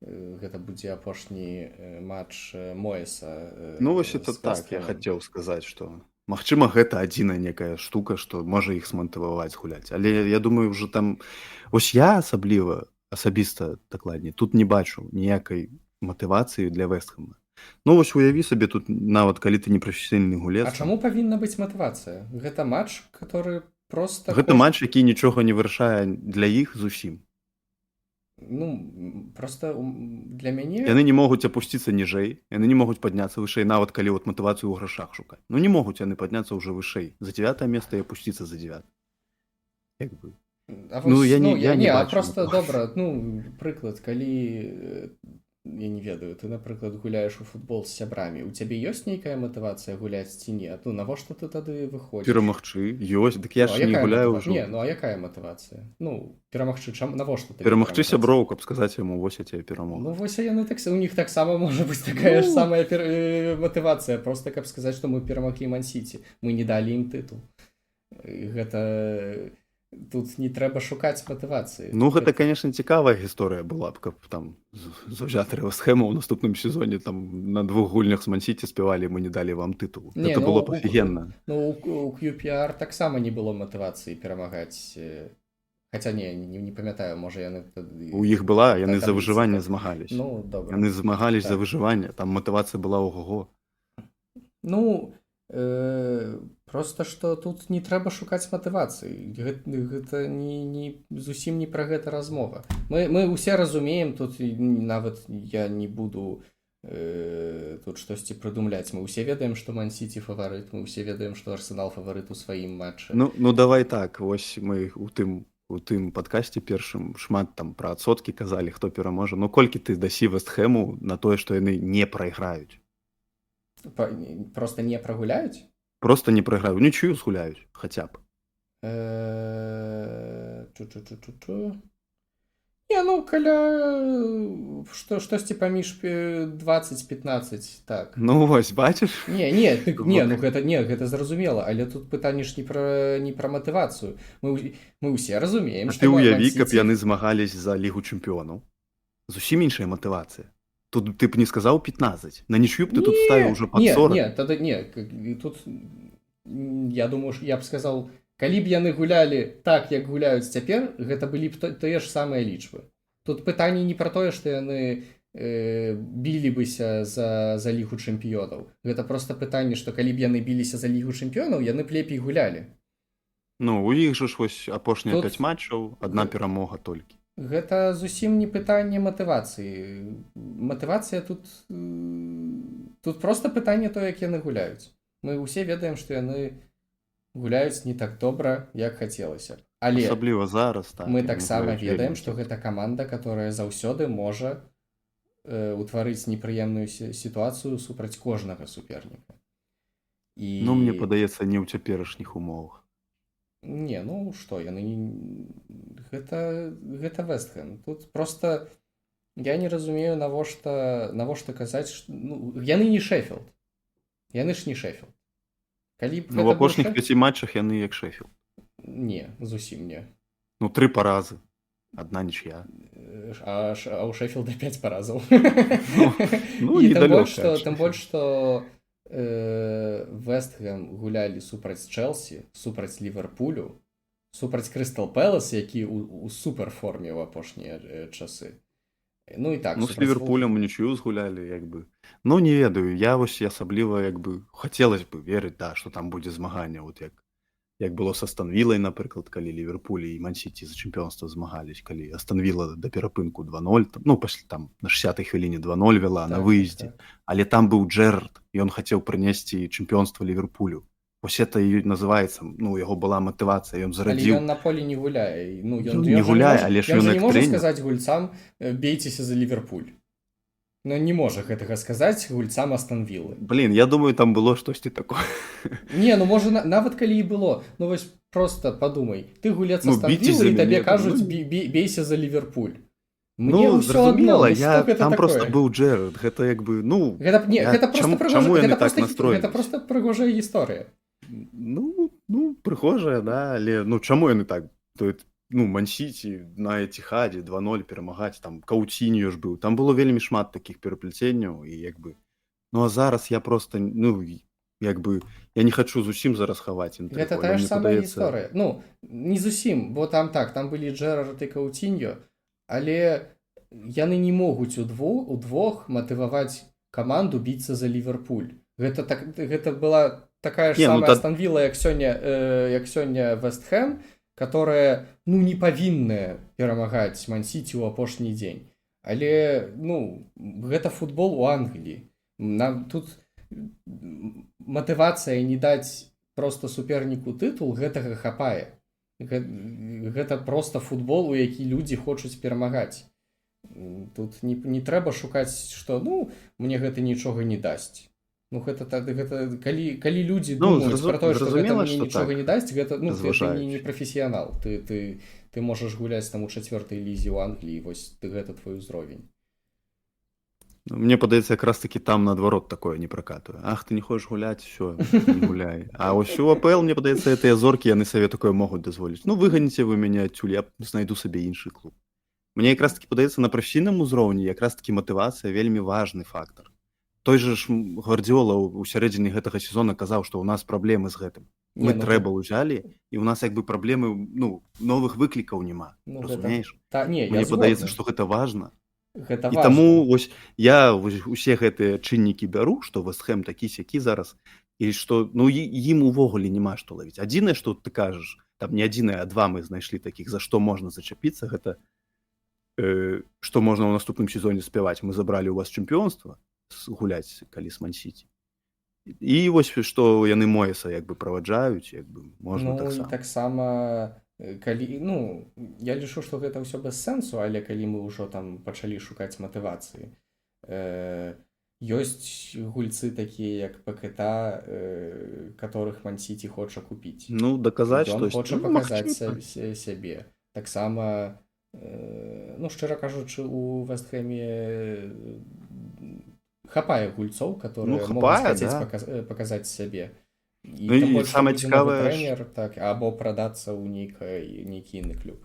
гэта будзе апошні матч Моеса Ну вось это з так, я Вестхэмам. хацеў сказаць, што магчыма, гэта адзіная некая штука, што можа іх зматываваць гуляць. Але я думаю, ўжо там вось я асабліва, асабіста дакладней, тут не бачу ніякай матывацыі для Вестхэма. Ну вось уяві сабе, тут нават калі ты не прафесійны гулец. А чаму павінна быць матывацыя? Гэта матч, который просто Гэта матч, які нічога не вырашае для іх зусім. Ну, просто для мяне Яны не могуць апусціцца ніжэй, яны не могуць падняцца вышэй, нават калі вот матывацыю ў грашах шукаць. Ну не могуць яны падняцца ўжо вышэй за девятое место і апусціцца за девятое. Як бы. А Ну, вось, я не- я не не, а бачу просто матывацыі. Добра, ну, прыклад, калі я не ведаю, ты, напрыклад, гуляеш у футбол з сябрамі, у цябе ёсць нейкая матывацыя гуляць ці не? Ну навошта ты тады выходзіш? Перамагчы ёсць, дык я Ну, а ж не якая гуляю ўжо. Не, ну а якая матывацыя? Ну, перамагчы, чам, навошта табе Перамагчы матывацыя? сяброў, каб сказаць яму: вось я цябе перамог. Ну вось, а яны так, у них таксама можа быць такая ж Ну. самая матывацыя, просто каб сказаць, што мы перамаглі Ман-Сіці, мы не далі ім тытул. І гэта тут не трэба шукаць матывацыі. Ну гэта, конечно, цікавая гісторыя была б, каб там заўзятары Вестхэма ў наступным сезоне там на двух гульнях з Ман-Сіці спявалі: «Мы не далі вам тытул». Не, Гэта ну, было б офігенна. Ну, у QPR таксама не было матывацыі перамагаць. Хаця не памятаю, можа, яны тады У іх была, яны за табліцы, выжыванне так. змагались. Ну, добра. Яны змагались за Так. выжыванне, там матывацыя была ого. Ну, просто што тут не трэба шукаць матывацыі. Гэта не зусім не пра гэта размова. Мы ўсе разумеем, тут і нават я не буду тут штосьці прыдумляць. Мы ўсе ведаем, што Ман-Сіці фаварыт, мы ўсе ведаем, што Арсенал фаварыт у сваім матчы. Ну давай так, вось мы у тым падкасці першым шмат там пра адсоткі казалі, хто пераможа. Ну колькі ты дасі Вестхэму на тое, што яны не прайграюць? Просто не прагуляюць? Просто не прайграюць, нічыю згуляюць хаця б. Чу-чу-чу-чу-чу. Не, ну, каля штосьці паміж 20-15, так. Ну вось бачыш. Не, ты, То не, бок ну гэта не, гэта зразумела, але тут пытанне ж не пра матывацыю. Мы ўсе разумеем, А што ты уяві, каб Ман-Сіці яны змагались за Лігу чэмпіёнаў. Зусім іншая матывацыя. Тут ты б не сказаў 15. На нічыю б ты тут Не, ставіў уже пад не, 40. не, тады не, тут я думаю, я б сказаў, калі б яны гулялі так, як гуляюць цяпер, гэта былі б тыя ж самыя лічбы. Тут пытанне не пра тое, што яны білі быся за Лігу чэмпіёнаў. Гэта просто пытанне, што калі б яны біліся за Лігу чэмпіёнаў, яны б лепей гулялі. Ну, у іх жа ж вось апошнія Тут 5 матчаў, адна перамога толькі. Гэта зусім не пытанне матывацыі. Матывацыя тут просто пытанне то, як яны гуляюць. Мы ўсе ведаем, што яны гуляюць не так добра, як хацелася. Але Асабліва зараз, так, мы яны таксама гуляюць вельмі ведаем, што кепска. гэта каманда, которая заўсёды можа утварыць непрыемную сітуацыю супраць кожнага суперніка. І... Ну, мне падаецца, не ў цяперашніх умовах. Не, ну што, яны не... Гэта Вестхэм. Тут просто я не разумею, навошта казаць, што... Ну, яны не Шэфілд. Яны ж не Шэфілд. Калі б ну, в апошніх 5 матчах яны як Шэфілд. Не, зусім не. Ну, 3 паразы. 1 нічыя. А ў Шэфілда 5 паразаў. Ну, і тым больш, што Вестхэм гулялі супраць Чэлсі, супраць Ліверпулю, супраць Крыстал Пэлас, які у суперформе ў апошнія часы. Ну і так. Ну, з Ліверпулем нічыю згулялі, як бы. Ну, не ведаю, я вось асабліва, як бы, хацелось бы верыць, да, што там будзе змаганне, вот як было са Астон Вілай, напрыклад, калі Ліверпуль і Ман-Сіці за чэмпіёнства змагались, калі Астон Віла да перапынку 2-0, там, ну, пасля там на 60-й хвіліне 2-0 вела, так, на выездзе. Так. Але там быў Джерард, і ён хацеў прынесці чэмпіёнства Ліверпулю. Вось это і называецца, ну, яго была матывацыя, ён зарадзіў. Але ён на полі не гуляе. Ну, ён не гуляе, але ж ён не можа сказаць гульцам: бейцеся за Ліверпуль. Но не можа гэтага сказаць гульцам Астон Віллы. Блин, я думаю, там было штосьці такое. Не, ну можа, нават калі і было. Ну вось просто подумай. Ты гулец Астон Віллы, і табе кажуць: бейся за Ліверпуль. Мне ну, зразумела, я, там такое? Просто быў Джерард, гэта як бы, ну... Гэта, не, гэта просто чаму яны так настроілись? Гэта просто прыгожая гісторыя. Ну, прыгожая, да, але, ну, чаму яны так? То, ну, Ман-Сіці на Этихаде 2-0 перамагаць, там Каўціньо ж быў, там было вельмі шмат такіх пераплеценняў, і як бы, ну, а зараз я просто, ну, як бы, я не хачу зусім зараз хаваць інтрыгу. Гэта тая ж самая гісторыя. Ну, не зусім, бо там так, там былі Джерард і Каўціньо, але яны не могуць удвох матываваць каманду біцца за Ліверпуль. Гэта, так, гэта была такая ж самая Астон Вілла, як сёння Вестхэм, которая, ну, не павінная перамагаць Ман-Сіці ў апошні дзень. Але, ну, гэта футбол у Англіі. Нам тут матывацыя не даць просто суперніку тытул, гэтага хапае. Гэта просто футбол, у які людзі хочуць перамагаць. Тут не трэба шукаць, што, ну, мне гэта нічога не дасць. Ну, гэта, калі людзі думаюць пра тое, што гэта мне нічога так не дасць, гэта, ну, ты не прафесіянал. Ты можаш гуляць там у 4-й лізе ў Англіі, вось ты, гэта твой узровень. Ну, мне падаецца, якраз таки там наадварот такое не пракатуе. Ах, ты не хочаш гуляць, всё, не гуляй. А ось у АПЛ, мне падаецца, гэтыя зоркі, яны сабе такое могуць дазволіць. Ну, выганіце вы мяне адсюль, я знайду сабе іншы клуб. Мне якраз таки падаецца, на прафесійным узроўні якраз таки матывацыя вельмі важны фактар. Той же ж Гвардіола ў сярэдзіне гэтага сезона казаў, што ў нас праблемы з гэтым. Мы трэбл узялі, і ў нас як бы праблемы, ну, новых выклікаў няма. Ну, разумееш? Гэта... Не, мне падаецца, што гэта важна. Гэта і важна. Таму вось я вось усе гэтыя чыннікі бяру, што Вестхэм такі сякі зараз, і што, ну, ім увогуле няма што лавіць. Адзінае, што ты кажаш, там не адзінае, а два мы знайшлі такіх, за што можна зачапіцца, гэта што можна ў наступным сезоне спяваць. Мы забралі ў вас чэмпіёнства, гуляць калі з Ман-Сіці. І вось што яны Моеса як бы праваджаюць, як бы можна, ну, таксама. Таксама калі, ну, я лічу, што гэта ўсё без сэнсу, але калі мы ўжо там пачалі шукаць матывацыі, ёсць гульцы такія, як Пакета, которых Ман-Сіці хоча купіць. Ну, даказаць, што хоча, ну, паказаць сябе. Таксама, ну, шчыра кажучы, у Вестхэме хапае гульцоў, которые, ну, могуць хацець, да, паказаць сябе. І, ну, і самае цікавае, трэнер, так, або прадацца ў нейкі іны клуб.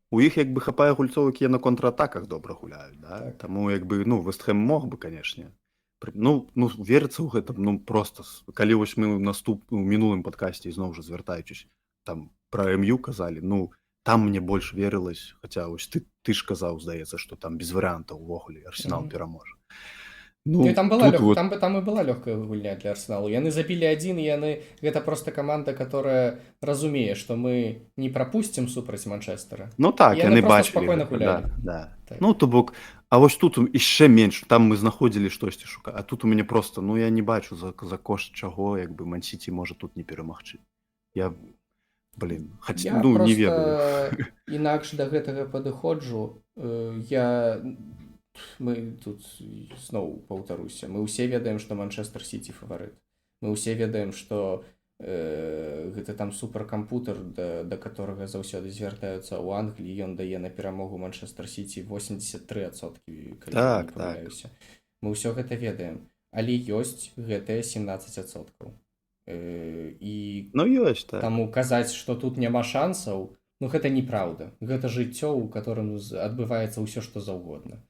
У іх як бы хапае гульцоў, якія на контратаках добра гуляюць, да? Так. Таму як бы, ну, Вестхэм мог бы, канешне. Ну, верыцца ў гэта, ну, просто, калі вось мы у мінулым падкасці, ізноў жа звяртаючись, там пра МЮ казалі, ну, там мне больш верылась, хаця вось ты ж казаў, здаецца, што там без варыянтаў увогуле Арсенал пераможа. Ну, там была вот... там і была лёгкая гульня для Арсеналу. Яны забілі адзін, і яны гэта просто каманда, которая разумее, што мы не прапусцім супраць Манчестера. Ну так, яны яны бачылі. Спакойна гулялі. Да. Так. Ну, то бок, а вось тут яшчэ менш, там мы знаходзілі штосьці шукаць, а тут у мяне просто, ну, я не бачу за кошт чаго, як бы Ман-Сіці можа тут не перамагчы. Я, блин, хоць, я ну, не ведаю. Інакш да гэтага падыходжу. Я мы тут зноў паўтаруся, мы ўсе ведаем, што Манчестер Сіці фаварыт. Мы ўсе ведаем, што гэта там суперкампутер, да которого заўсёды звяртаюцца ў Англіі, ён дае на перамогу Манчестер Сіці 83%, калі я не памыляюся. Мы ўсё гэта ведаем, але ёсць гэтыя 17%. І Ну, ёсць, так. таму казаць, што тут няма шансаў, ну, гэта неправда. Гэта жыццё, у которым адбываецца ўсё, што заўгодна.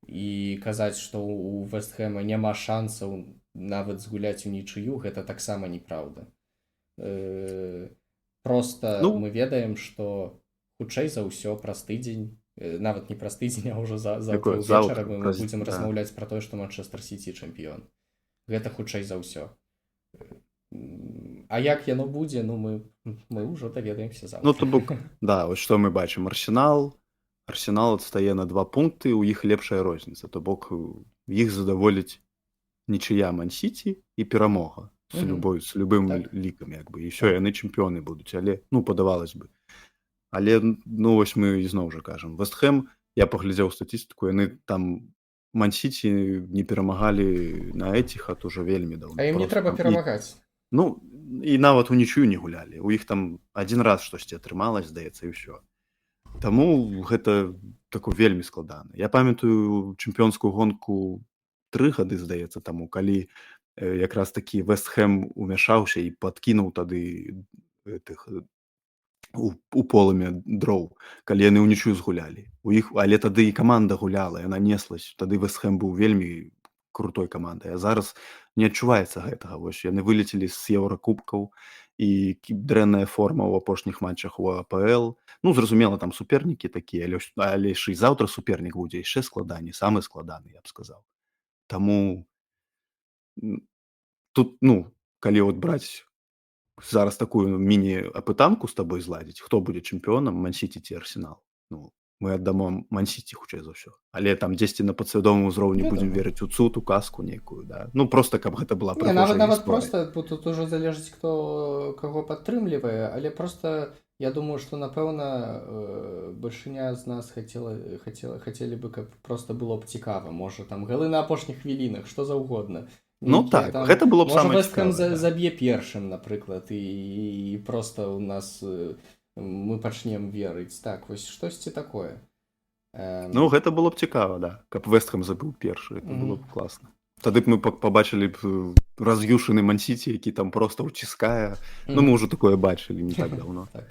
І казаць, што у Вестхэма няма шансаў нават згуляць у нічыю, гэта таксама неправда. Просто Ну, мы ведаем, што хутчэй за ўсё праз тыдзень, нават не праз тыдзень, а ўжо заўтра Якое? ўвечары Заўтра, мы праз будзем да. размаўляць пра тое, што Манчестер Сіці чэмпіён. Гэта хутчэй за ўсё. А як яно будзе, ну, мы ўжо даведаемся заўтра. Ну, то бок, да, вось што мы бачым? Арсенал адстае на 2 пункты, у іх лепшая розніца. То бок, іх задаволіць нічыя Ман-Сіці і перамога з любой, з любым лікам, як бы. І ўсё, яны чэмпіёны будуць, але, ну, падавалось бы. Але, ну, вось мы ізноў жа кажам, Вестхэм, я паглядзеў статыстыку, яны там Ман-Сіці не перамагалі на Эціхад ужо вельмі даўно. А ім не Просто трэба там і перамагаць. Ну, і нават у нічыю не гулялі. У іх там адзін раз штосьці атрымалась, здаецца, і ўсё. Таму гэта тако вельмі складана. Я памятаю чэмпіёнскую гонку 3 гады, здаецца, таму, калі, якраз такі Вестхэм умяшаўся і падкінуў тады гэтых, у полымя дроў, калі яны ўнічыю згулялі. У іх, але тады і каманда гуляла, яна неслась. Тады Вестхэм быў вельмі крутой камандай, а зараз не адчуваецца гэтага. Вось яны вылецелі з еўракубкаў, і дрэнная форма ў апошніх матчах у АПЛ. Ну, зразумела, там супернікі такія, але ж і заўтра супернік будзе яшчэ складаней, самы складаны, я б сказаў. Таму тут, ну, калі от браць зараз такую міні-апытанку з табой зладзіць, хто будзе чэмпіёнам, Ман-Сіці ці Арсенал? Ну, мы аддамо Ман-Сіці, хутчэй за ўсё. Але там дзесьці на падсвядомым узроўні будзем верыць у цуд, у казку нейкую, да? Ну, просто каб гэта была Не, прыгожая нават гісторыя. просто, бо тут ужо залежыць, хто каго падтрымлівае, але просто я думаю, што, напэўна, бальшыня з нас хацелі бы, каб просто было б цікава. Можа, там галы на апошніх хвілінах, што заўгодна. Ну, Нейкія так, там гэта было б можа, самае Вестхэм цікавае, да. заб'е першым, напрыклад, і просто у нас мы пачнем верыць. Так, вось штосьці такое. Ну, гэта было б цікава, да, каб Вестхэм забыў першы, гэта было б класна. Тады б мы пабачылі б раз'юшаны Ман-Сіці, які там просто ўціскае. Ну, мы ўжо такое бачылі не так даўно. Так.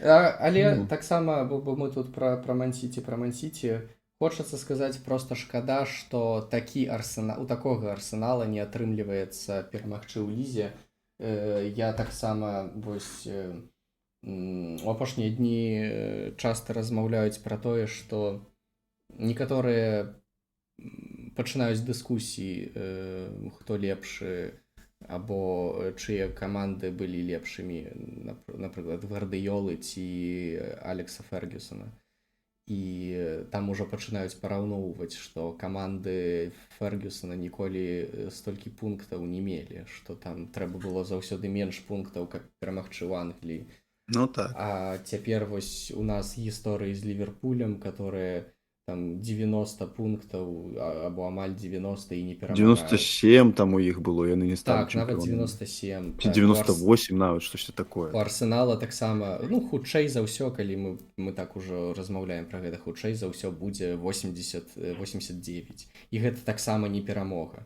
Але таксама, бо мы тут пра Ман-Сіці, пра Ман-Сіці, хочацца сказаць, просто шкада, што у такога Арсенала не атрымліваецца перамагчы ў лізе. Я таксама вось у апошнія дні часта размаўляюць пра тое, што некаторыя пачынаюць дыскусіі, хто лепшы або чые каманды былі лепшымі, напрыклад, Гвардыёлы ці Алекса Фергюсона. І там ужо пачынаюць параўноўваць, што каманды Фергюсона ніколі столькі пунктаў не мелі, што там трэба было заўсёды менш пунктаў, каб перамагчы ў Англіі. Ну так. А цяпер вось у нас гісторыі з Ліверпулем, которые там 90 пунктаў, або амаль 90 і не перамагаюць. 97 там у іх было, яны не сталі Так, нават чэмпіёнамі. 97. Ці Так, 98 нават, штосьці такое. У Арсенала таксама, ну, хутчэй за ўсё, калі мы так ужо размаўляем пра гэта, хутчэй за ўсё будзе 89. І гэта таксама не перамога.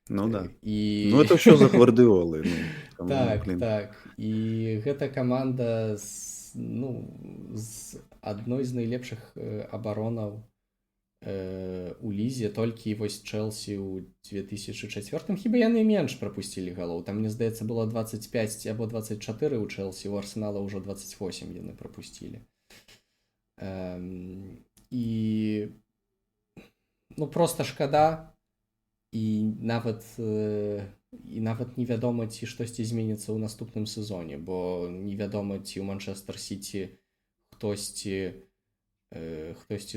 Ну да. І Ну, это ўсё за Гвардыёлы, ну, там, Так, блин. так. І гэта каманда з адной з найлепшых абаронаў у лізе, толькі вось Чэлсі ў 2004-м, хіба яны менш прапусцілі галоў. Там, мне здаецца, было 25 або 24 ў Чэлсі, у Арсенала ўжо 28 яны прапусцілі. І, ну, просто шкада, і нават невядома, ці штосьці зменіцца ў наступным сезоне, бо невядома, ці ў Манчестер Сіці хтосьці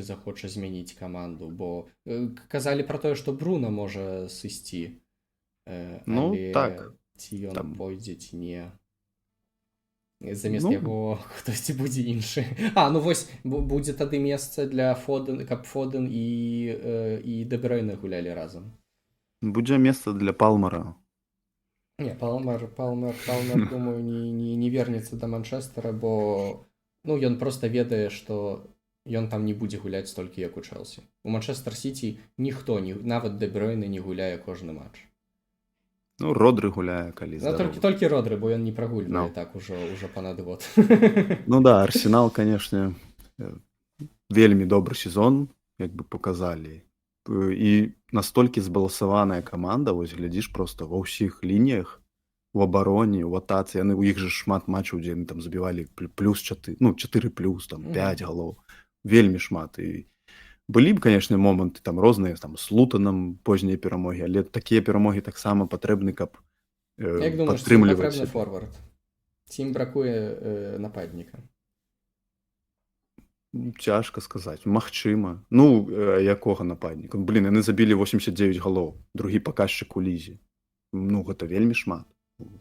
захоча змяніць каманду, бо казалі пра тое, што Бруно можа сысці, Ну, але так. ці ён Там пойдзе, ці не. Замест Ну. яго хтосьці будзе іншы. А, ну вось будзе тады месца для Фоден, каб Фоден і Дэбройна гулялі разам. Будзе месца для Палмара. Не, Палмер, думаю, не вернецца да Манчэстэра, бо, ну, ён проста ведае, што ён там не будзе гуляць столькі, як у Чэлсі. У Манчэстэр Сіці ніхто, не, нават Дэбройна не гуляе кожны матч. Ну, Родры гуляе, калі Ну, здаровы. толькі Родры, бо ён не прагульвае Ну. так ужо панад год. Ну да, Арсенал, конечно, вельмі добры сезон, як бы, показалі. І настолькі збалансаваная каманда, вось глядзіш, просто ва ўсіх лініях, у абароне, у атацы, яны, у іх жа шмат матчаў, дзе яны там забівалі плюс 4, ну, 4 плюс, там 5 галоў. Вельмі шмат. І былі б, конечно, моманты там розныя, там з Лутанам познія перамогі, але такія перамогі таксама патрэбны, каб Як думаеш, ці ім падтрымліваць патрэбны сябе. форвард? Ці ім бракуе нападніка? Цяжка сказаць. Магчыма. Ну, якога нападніка? Блин, яны забілі 89 галоў, другі паказчык у лізе. Ну, гэта вельмі шмат.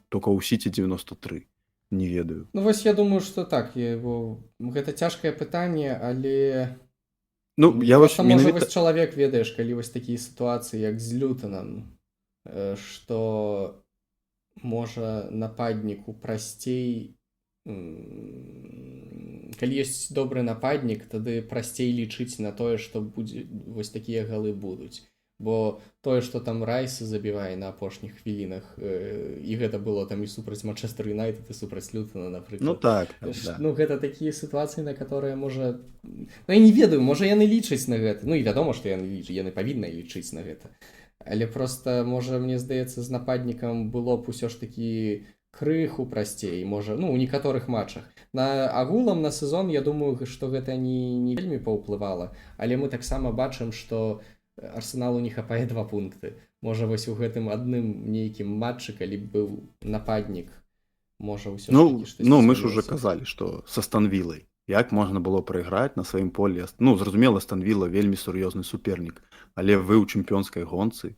Только ў Сіці 93. Не ведаю. Ну вось я думаю, што так, бо гэта цяжкае пытанне, але Ну, я вось просто, можа, менавіта. вось чалавек, ведаеш, калі вось такія сітуацыі, як з Лютанам, што можа нападніку прасцей, калі ёсць добры нападнік, тады прасцей лічыць на тое, што будзе, вось такія галы будуць. Бо тое, што там Райс забівае на апошніх хвілінах, і гэта было там і супраць Манчэстэр Юнайтед, і супраць Лютана, напрыклад. Ну так, там, да. Ну, гэта такія сітуацыі, на которые можа... Ну, я не ведаю, можа, яны лічаць на гэта. Ну, і вядома, што яны лічаць, яны павінны лічыць на гэта. Але просто, можа, мне здаецца, з нападнікам было б усё ж такі крыху прасцей, можа, ну, у некаторых матчах. На агулам на сезон, я думаю, што гэта не вельмі паўплывала, але мы таксама бачым, што Арсеналу не хапае 2 пункты. Можа, вось у гэтым адным нейкім матчы, калі б быў нападнік, можа, ўсё ж Ну, такі штосьці ну, мы ж уже змянілася. казалі, што са Астон Вілай. Як можна было прайграць на сваім полі? Ну, зразумела, Астон Віла вельмі сур'ёзны супернік, але вы ў чэмпіёнскай гонцы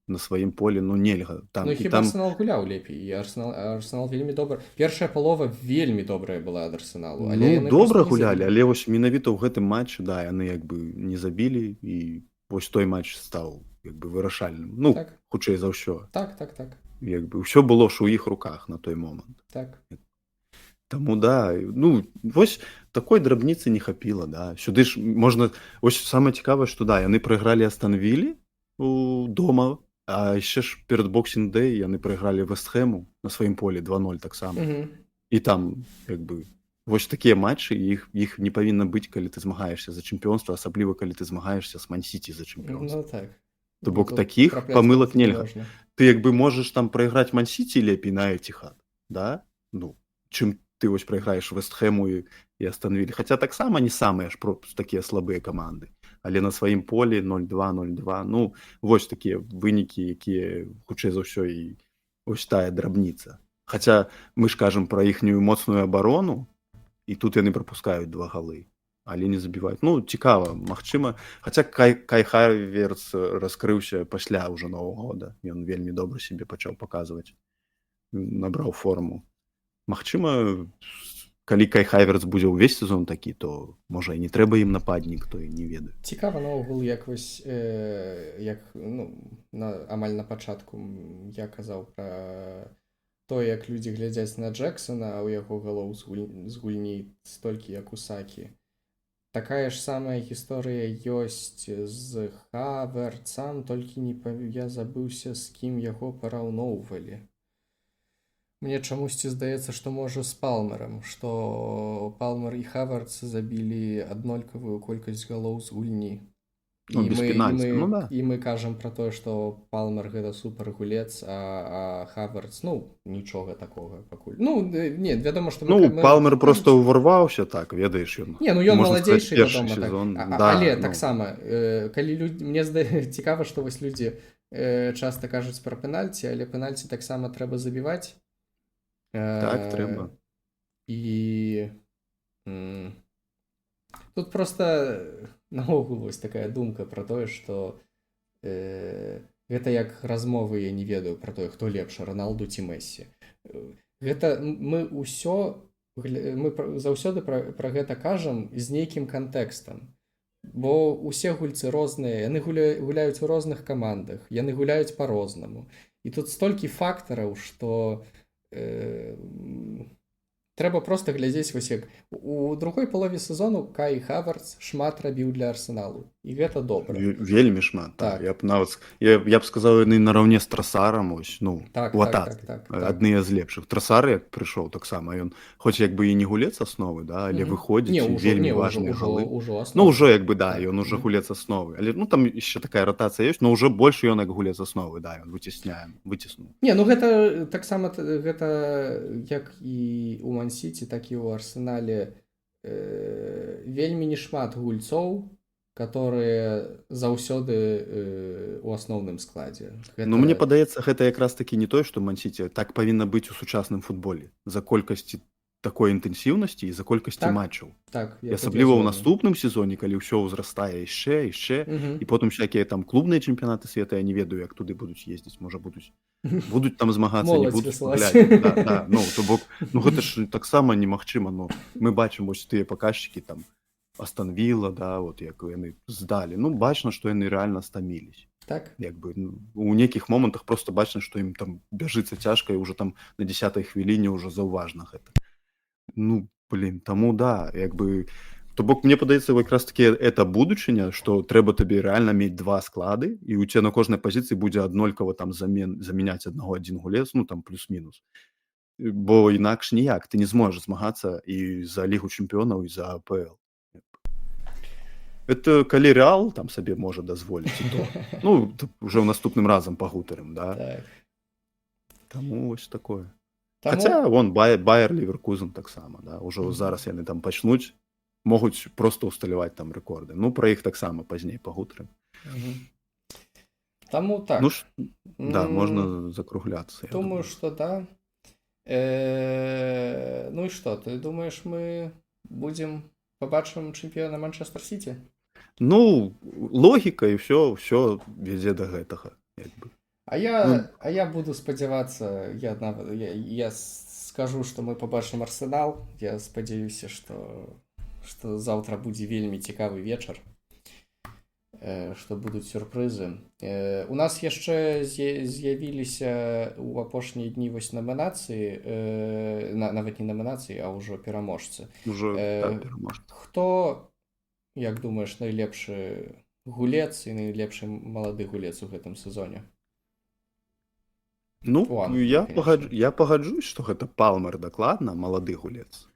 на сваім полі, ну, нельга. Там, Ну, і хіба там. Арсенал гуляў лепей, і Арсенал вельмі добра. Першая палова вельмі добрая была ад Арсеналу, але Ну, яны добра проста не гулялі, забілі. але вось менавіта ў гэтым матчы, да, яны як бы не забілі, і вось той матч стаў як бы вырашальным. Ну, хутчэй за ўсё. Так. Як бы ўсё было ж у іх руках на той момант. Таму да, ну, вось такой драбніцы не хапіла, да. Сюды ж можна, вось самае цікавае, што да, яны прайгралі Астон Вілі у дома, а яшчэ ж перад Boxing Day яны прайгралі Вестхэму на сваім полі 2-0 таксама. І там як бы вось такія матчы, іх не павінна быць, калі ты змагаешся за чэмпіёнства, асабліва калі ты змагаешся з Ман-Сіці за чэмпіёнства. Ну так. То бок Тут такіх трапляць памылак не нельга. можна. Ты як бы можаш там прайграць Ман-Сіці лепей на Этихад, да? Ну, чым ты вось прайграеш Вестхэму і Астон Вілле. Хаця таксама не самыя ж такія слабыя каманды. Але на сваім полі 0-2, 0-2, ну, вось такія вынікі, якія хутчэй за ўсё і ось тая драбніца. Хаця мы ж кажам пра іхнюю моцную абарону, і тут яны прапускаюць 2 галы, але не забіваюць. Ну, цікава, магчыма, хаця Кай Хаверц раскрыўся пасля ўжо Новага года. Ён вельмі добра сябе пачаў паказваць, набраў форму. Магчыма, калі Кай Хаверц будзе ўвесь сезон такі, то можа і не трэба ім нападнік, то і не ведаю. Цікава наогул, як вось, як, ну, амаль на пачатку я казаў пра то, як людзі глядзяць на Джексона, а ў яго галоў з гульні столькі, як у Сакі. Такая ж самая гісторыя ёсць з Хаверцам, толькі не я забыўся, з кім яго параўноўвалі. Мне чамусьці здаецца, што можа з Палмерам, што Палмер і Хаверц забілі аднолькавую колькасць галоў з гульні. Ну, І без пенальці, ну да. мы кажам пра тое, што Палмер гэта супер гулец, а Хаверц, ну, нічога такога пакуль. Ну, не, вядома, што мы Ну, мы Палмер просто ўварваўся, так, ведаеш, ён, Не, ну ён можна сказаць, маладзейшы, першы вядома, так. сезон, да, Але ну. таксама, калі мне цікава, што вось людзі часта кажуць пра пенальці, але пенальці таксама трэба забіваць. Так, трэба. І тут просто наогул вось такая думка пра тое, што гэта як размовы, я не ведаю, пра тое, хто лепш, Роналду ці Мессі. Гэта мы ўсё Мы заўсёды пра гэта кажам з нейкім кантэкстам. Бо усе гульцы розныя, яны гуляюць у розных камандах, яны гуляюць па-рознаму. І тут столькі фактараў, што трэба проста глядзець вось як у другой палове сезону Кай Хаверц шмат рабіў для Арсеналу. І гэта добра. Вельмі шмат. Так. Так. Я б нават я б сказаў, яны нараўне з Трасарам, ось, ну, у атацы. Адныя з лепшых. Трасар, як прыйшоў таксама, ён хоць як бы і не гулец асновы, да, але выходзіць Не, і ўжо, вельмі не, ўжо, важныя ўжо, галы. ўжо Ну, асновы. ўжо як бы, да, Так. ён уже гулец асновы. Але, ну, там яшчэ такая ратацыя ёсць, но ўжо больш ён як гулец асновы, да, ён выцеснуў. Не, ну гэта таксама гэта як і у Ман-Сіці, так і ў Арсенале вельмі не шмат гульцоў, которые заўсёды у асноўным складзе. Гэта... Ну, мне падаецца, гэта якраз такі не тое, што Ман-Сіці, так павінна быць у сучасным футболе. За колькасці такой інтэнсіўнасці і за колькасці матчаў. Так, І я асабліва ў згодны. наступным сезоне, калі ўсё ўзрастае яшчэ, яшчэ, і потым всякія там клубныя чэмпіянаты света, я не ведаю, як туды будуць ездзіць, можа, будуць там змагацца, не Моладзь будуць, высылаць. паглядзім. Да, да. Ну, то бок, ну, гэта ж таксама немагчыма, но мы бачым вось тыя паказчыкі там Астон Вілла, да, вот як яны здалі. Ну, бачна, што яны рэальна стаміліся. Як бы, ну, у нейкіх момантах просто бачна, што ім там бяжыцца цяжка, і ўжо там на 10-й хвіліне ўжо заўважна гэта. Ну, блин, таму да, як бы, то бок, мне падаецца, якраз таки это будучыня, што трэба табе рэальна мець два склады, і у цябе на кожнай пазіцыі будзе аднолькава там замяняць аднаго адзін гулец, ну, там плюс-мінус. Бо інакш ніяк, ты не зможаш змагацца і за Лігу чэмпіёнаў, і за АПЛ. Это калі Рэал там сабе можа дазволіць, і то. Ну, уже ў наступным разам пагутарым, да. Таму вось такое. Таму... Хаця вон Байер Леверкузен таксама, да, ўжо зараз яны там пачнуць, могуць проста ўсталяваць там рэкорды. Ну, пра іх таксама пазней пагутарым. Таму так. Ну, да, можна закругляцца, я Думаю, думаю. что да. Ну і што, ты думаеш, мы будзем пабачым чэмпіёна Манчестер Сіті? Ну, логіка і ўсё вядзе да гэтага, як бы. А Ну, я буду спадзявацца, я нават, я скажу, што мы пабачым Арсенал. Я спадзяюся, што заўтра будзе вельмі цікавы вечар, што будуць сюрпрызы. У нас яшчэ з'явіліся ў апошнія дні вось намінацыі, нават не намінацыі, а ўжо пераможцы. Ужо, так, пераможцы. Хто, як думаеш, найлепшы гулец і найлепшы малады гулец у гэтым сезоне? Ну, У Англіі, конечно. Я пагаджусь, што гэта Палмер дакладна, малады гулец.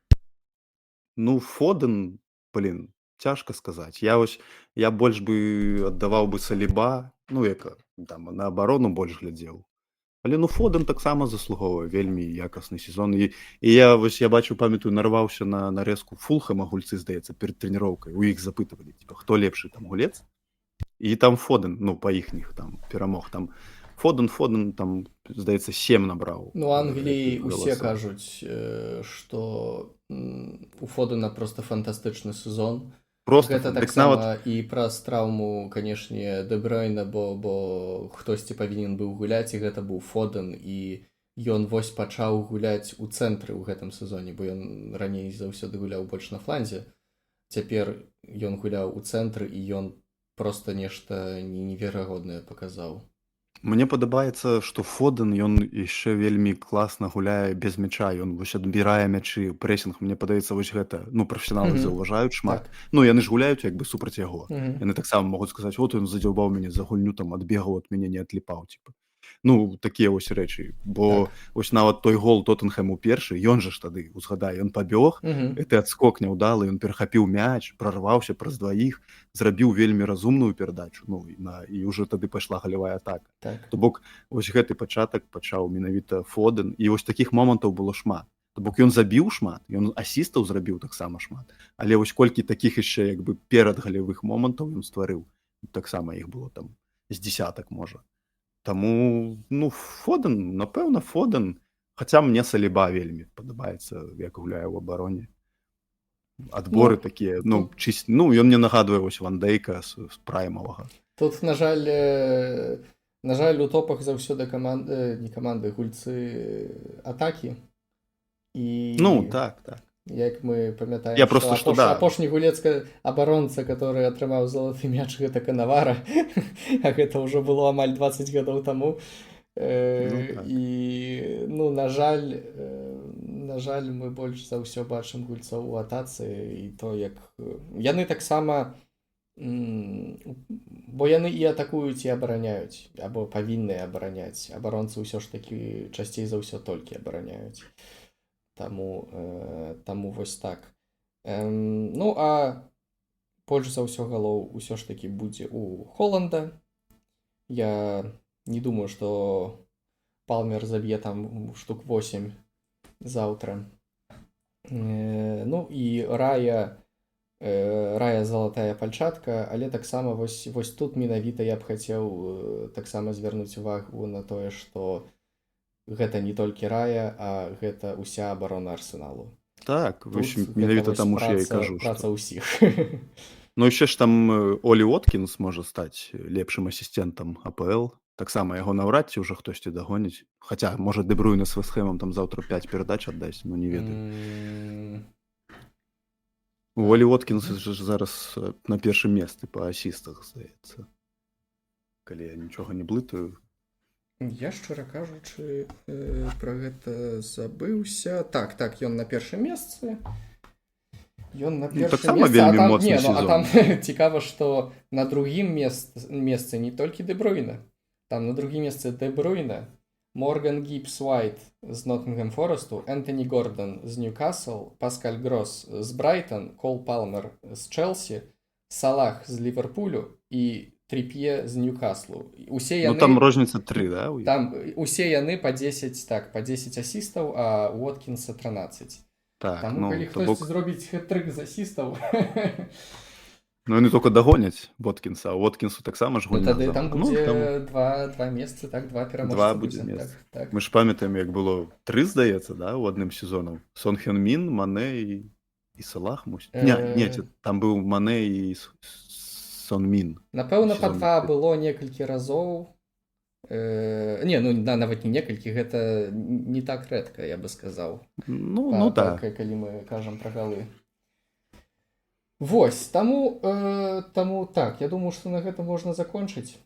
Ну, Фоден, блин, цяжка сказаць. Я вось, я больш бы аддаваў бы Саліба, ну, як там на абарону больш глядзеў. Але, ну, Фоден таксама заслугоўвае, вельмі якасны сезон. І я вось, я бачу, памятаю, нарваўся на нарэзку Фулхэма, гульцы, здаецца, перад трэніроўкай. У іх запытвалі, типа, хто лепшы там гулец? І там Фоден, ну, па іхніх там перамог там Фоден там, здаецца, 7 набраў. Ну, Англіі гэтых усе галасоў. кажуць, што у Фодена просто фантастычны сезон. Просто Гэта дык таксама нават і праз траўму, канешне, Дэ Бройна, бо хтосьці павінен быў гуляць, і гэта быў Фоден, і ён вось пачаў гуляць у цэнтры ў гэтым сезоне, бо ён раней заўсёды гуляў больш на фланзе. Цяпер ён гуляў у цэнтры, і ён просто нешта неверагоднае паказаў. Мне падабаецца, што Фоден, ён яшчэ вельмі класна гуляе без мяча, ён вось адбірае мячы, прэсінг, мне падаецца, вось гэта, ну, прафесіяналы заўважаюць шмат. Ну, яны ж гуляюць як бы супраць яго. Яны таксама могуць сказаць: вот ён задзяўбаў мяне за гульню, там адбегаў ад мяне, не адліпаў, типа. Ну, такія вось рэчы. Бо вось нават той гол Тоттенхэму першы, ён жа ж тады, узгадай, ён пабег, гэты адскок няўдалы, ён перахапіў мяч, прарваўся праз дваіх, зрабіў вельмі разумную перадачу, ну, і ўжо тады пайшла галявая атака. То бок, вось гэты пачатак пачаў менавіта Фоден, і вось такіх момантаў было шмат. То бок ён забіў шмат, ён асістаў зрабіў таксама шмат, але вось колькі такіх яшчэ як бы перадгалявых момантаў ён стварыў, таксама іх было там з десятак, можа. Таму, ну, Фоден, напэўна, Фоден, хаця мне Саліба вельмі падабаецца, як гуляе ў абароне. Адборы такія, ну, чыст, ну, ён мне нагадвае вось Ван Дейка з праймавага. Тут, на жаль, у топах заўсёды каманды, не каманды, гульцы атакі. І Ну, так, так. Як мы памятаем, Я просто што да. апошні гулец, абаронца, который атрымаў залаты мяч, гэта Канавара, а гэта ўжо было амаль 20 гадоў таму. Ну, так. І, ну, на жаль, мы больш за ўсё бачым гульцоў у атацы, і то, як яны таксама, бо яны і атакуюць, і абараняюць, або павінны абараняць. Абаронцы ўсё ж такі часцей за ўсё толькі абараняюць. Таму вось так. Ну, а больш за ўсё галоў усё ж такі будзе у Холанда. Я не думаю, што Палмер заб'е там штук 8 заўтра. Ну і Рая залатая пальчатка, але таксама вось тут менавіта я б хацеў таксама звярнуць увагу на тое, што гэта не толькі Рая, а гэта ўся абарона Арсеналу. Так, Тут вось гэта менавіта вось таму ж я і кажу, праца што ўсіх. Ну, яшчэ ж там Олі Уоткінс можа стаць лепшым асістэнтам АПЛ. Таксама яго наўрад ці ўжо хтосьці дагоніць. Хаця, можа, Дэ Бруйне з Вест Хэмам там заўтра 5 перадач аддасць, ну, не ведаю. У Олі Уоткінс ж зараз на першым месцы па асістах, здаецца. Калі я нічога не блытаю. Я, шчыра кажучы, пра гэта забыўся. Так, ён на першым месцы. Ён на Ну, першым таксама месцы, а вельмі там, моцны не, ну, а там сезон. цікава, што на другім месцы не толькі Дэ Бруйне. Там на другім месцы Дэ Бруйне, Морган Гібс Уайт з Ноттынгем Форесту, Энтоні Гордон з Ньюкасл, Паскаль Грос з Брайтон, Кол Палмер з Челсі, Салах з Ліверпулю і Тріп'е з Ньюкаслу. Усе Ну, яны там розніца 3, да, у іх? Там усе яны па 10, так, па 10 асістаў, а Уоткінса 13. Так, Таму, ну, калі то хтосьці бок зробіць хэт-трык з асістаў... Ну, яны толькі дагоняць Уоткінса, а Уоткінсу таксама ж Ну, гульня тады там заўтра. Ну, будзе там два месцы, так, два пераможцы Два будзе будзе, месца. так. Мы ж памятаем, як было 3, здаецца, да, у адным сезону. Сон Хён Мін, Мане і Салах, мусіць. Не, не, ці, там быў Мане і Сон Мін. Напэўна, па Сезон два три. было некалькі разоў. Не, ну, да, нават не некалькі, гэта не так рэдка, я бы сказаў. Ну, ну, так. Калі мы кажам пра галы. Вось, таму так, я думаю, што на гэтым можна закончыць.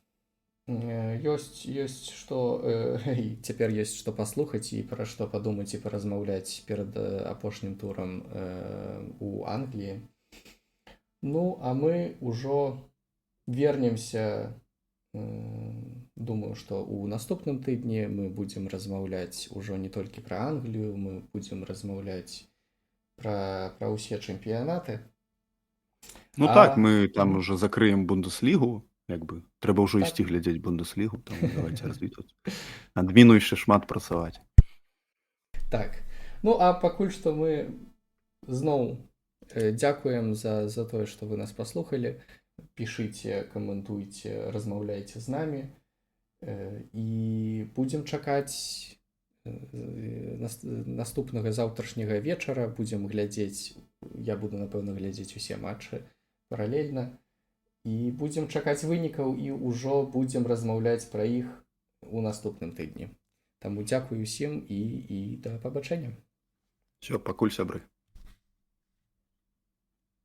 Ёсць што, і цяпер ёсць што паслухаць і пра што падумаць і паразмаўляць перад апошнім турам у Англіі. Ну, а мы ўжо вернемся, думаю, што ў наступным тыдні мы будзем размаўляць ужо не толькі пра Англію, мы будзем размаўляць пра ўсе чэмпіянаты. Ну так, мы там уже закрыем Бундеслігу, як бы. Трэба ўжо ісці глядзець Бундеслігу, там давайте развітваць. Адміну яшчэ шмат працаваць. Так. Ну, а пакуль што мы зноў дзякуем за тое, што вы нас паслухалі. Пішыце, каментуйце, размаўляйце з намі. І будзем чакаць наступнага заўтрашняга вечара. Будзем глядзець, я буду, напэўна, глядзець усе матчы паралельна. І будзем чакаць вынікаў і ўжо будзем размаўляць пра іх у наступным тыдні. Таму дзякую усім і да пабачэння. Всё, пакуль, сябры.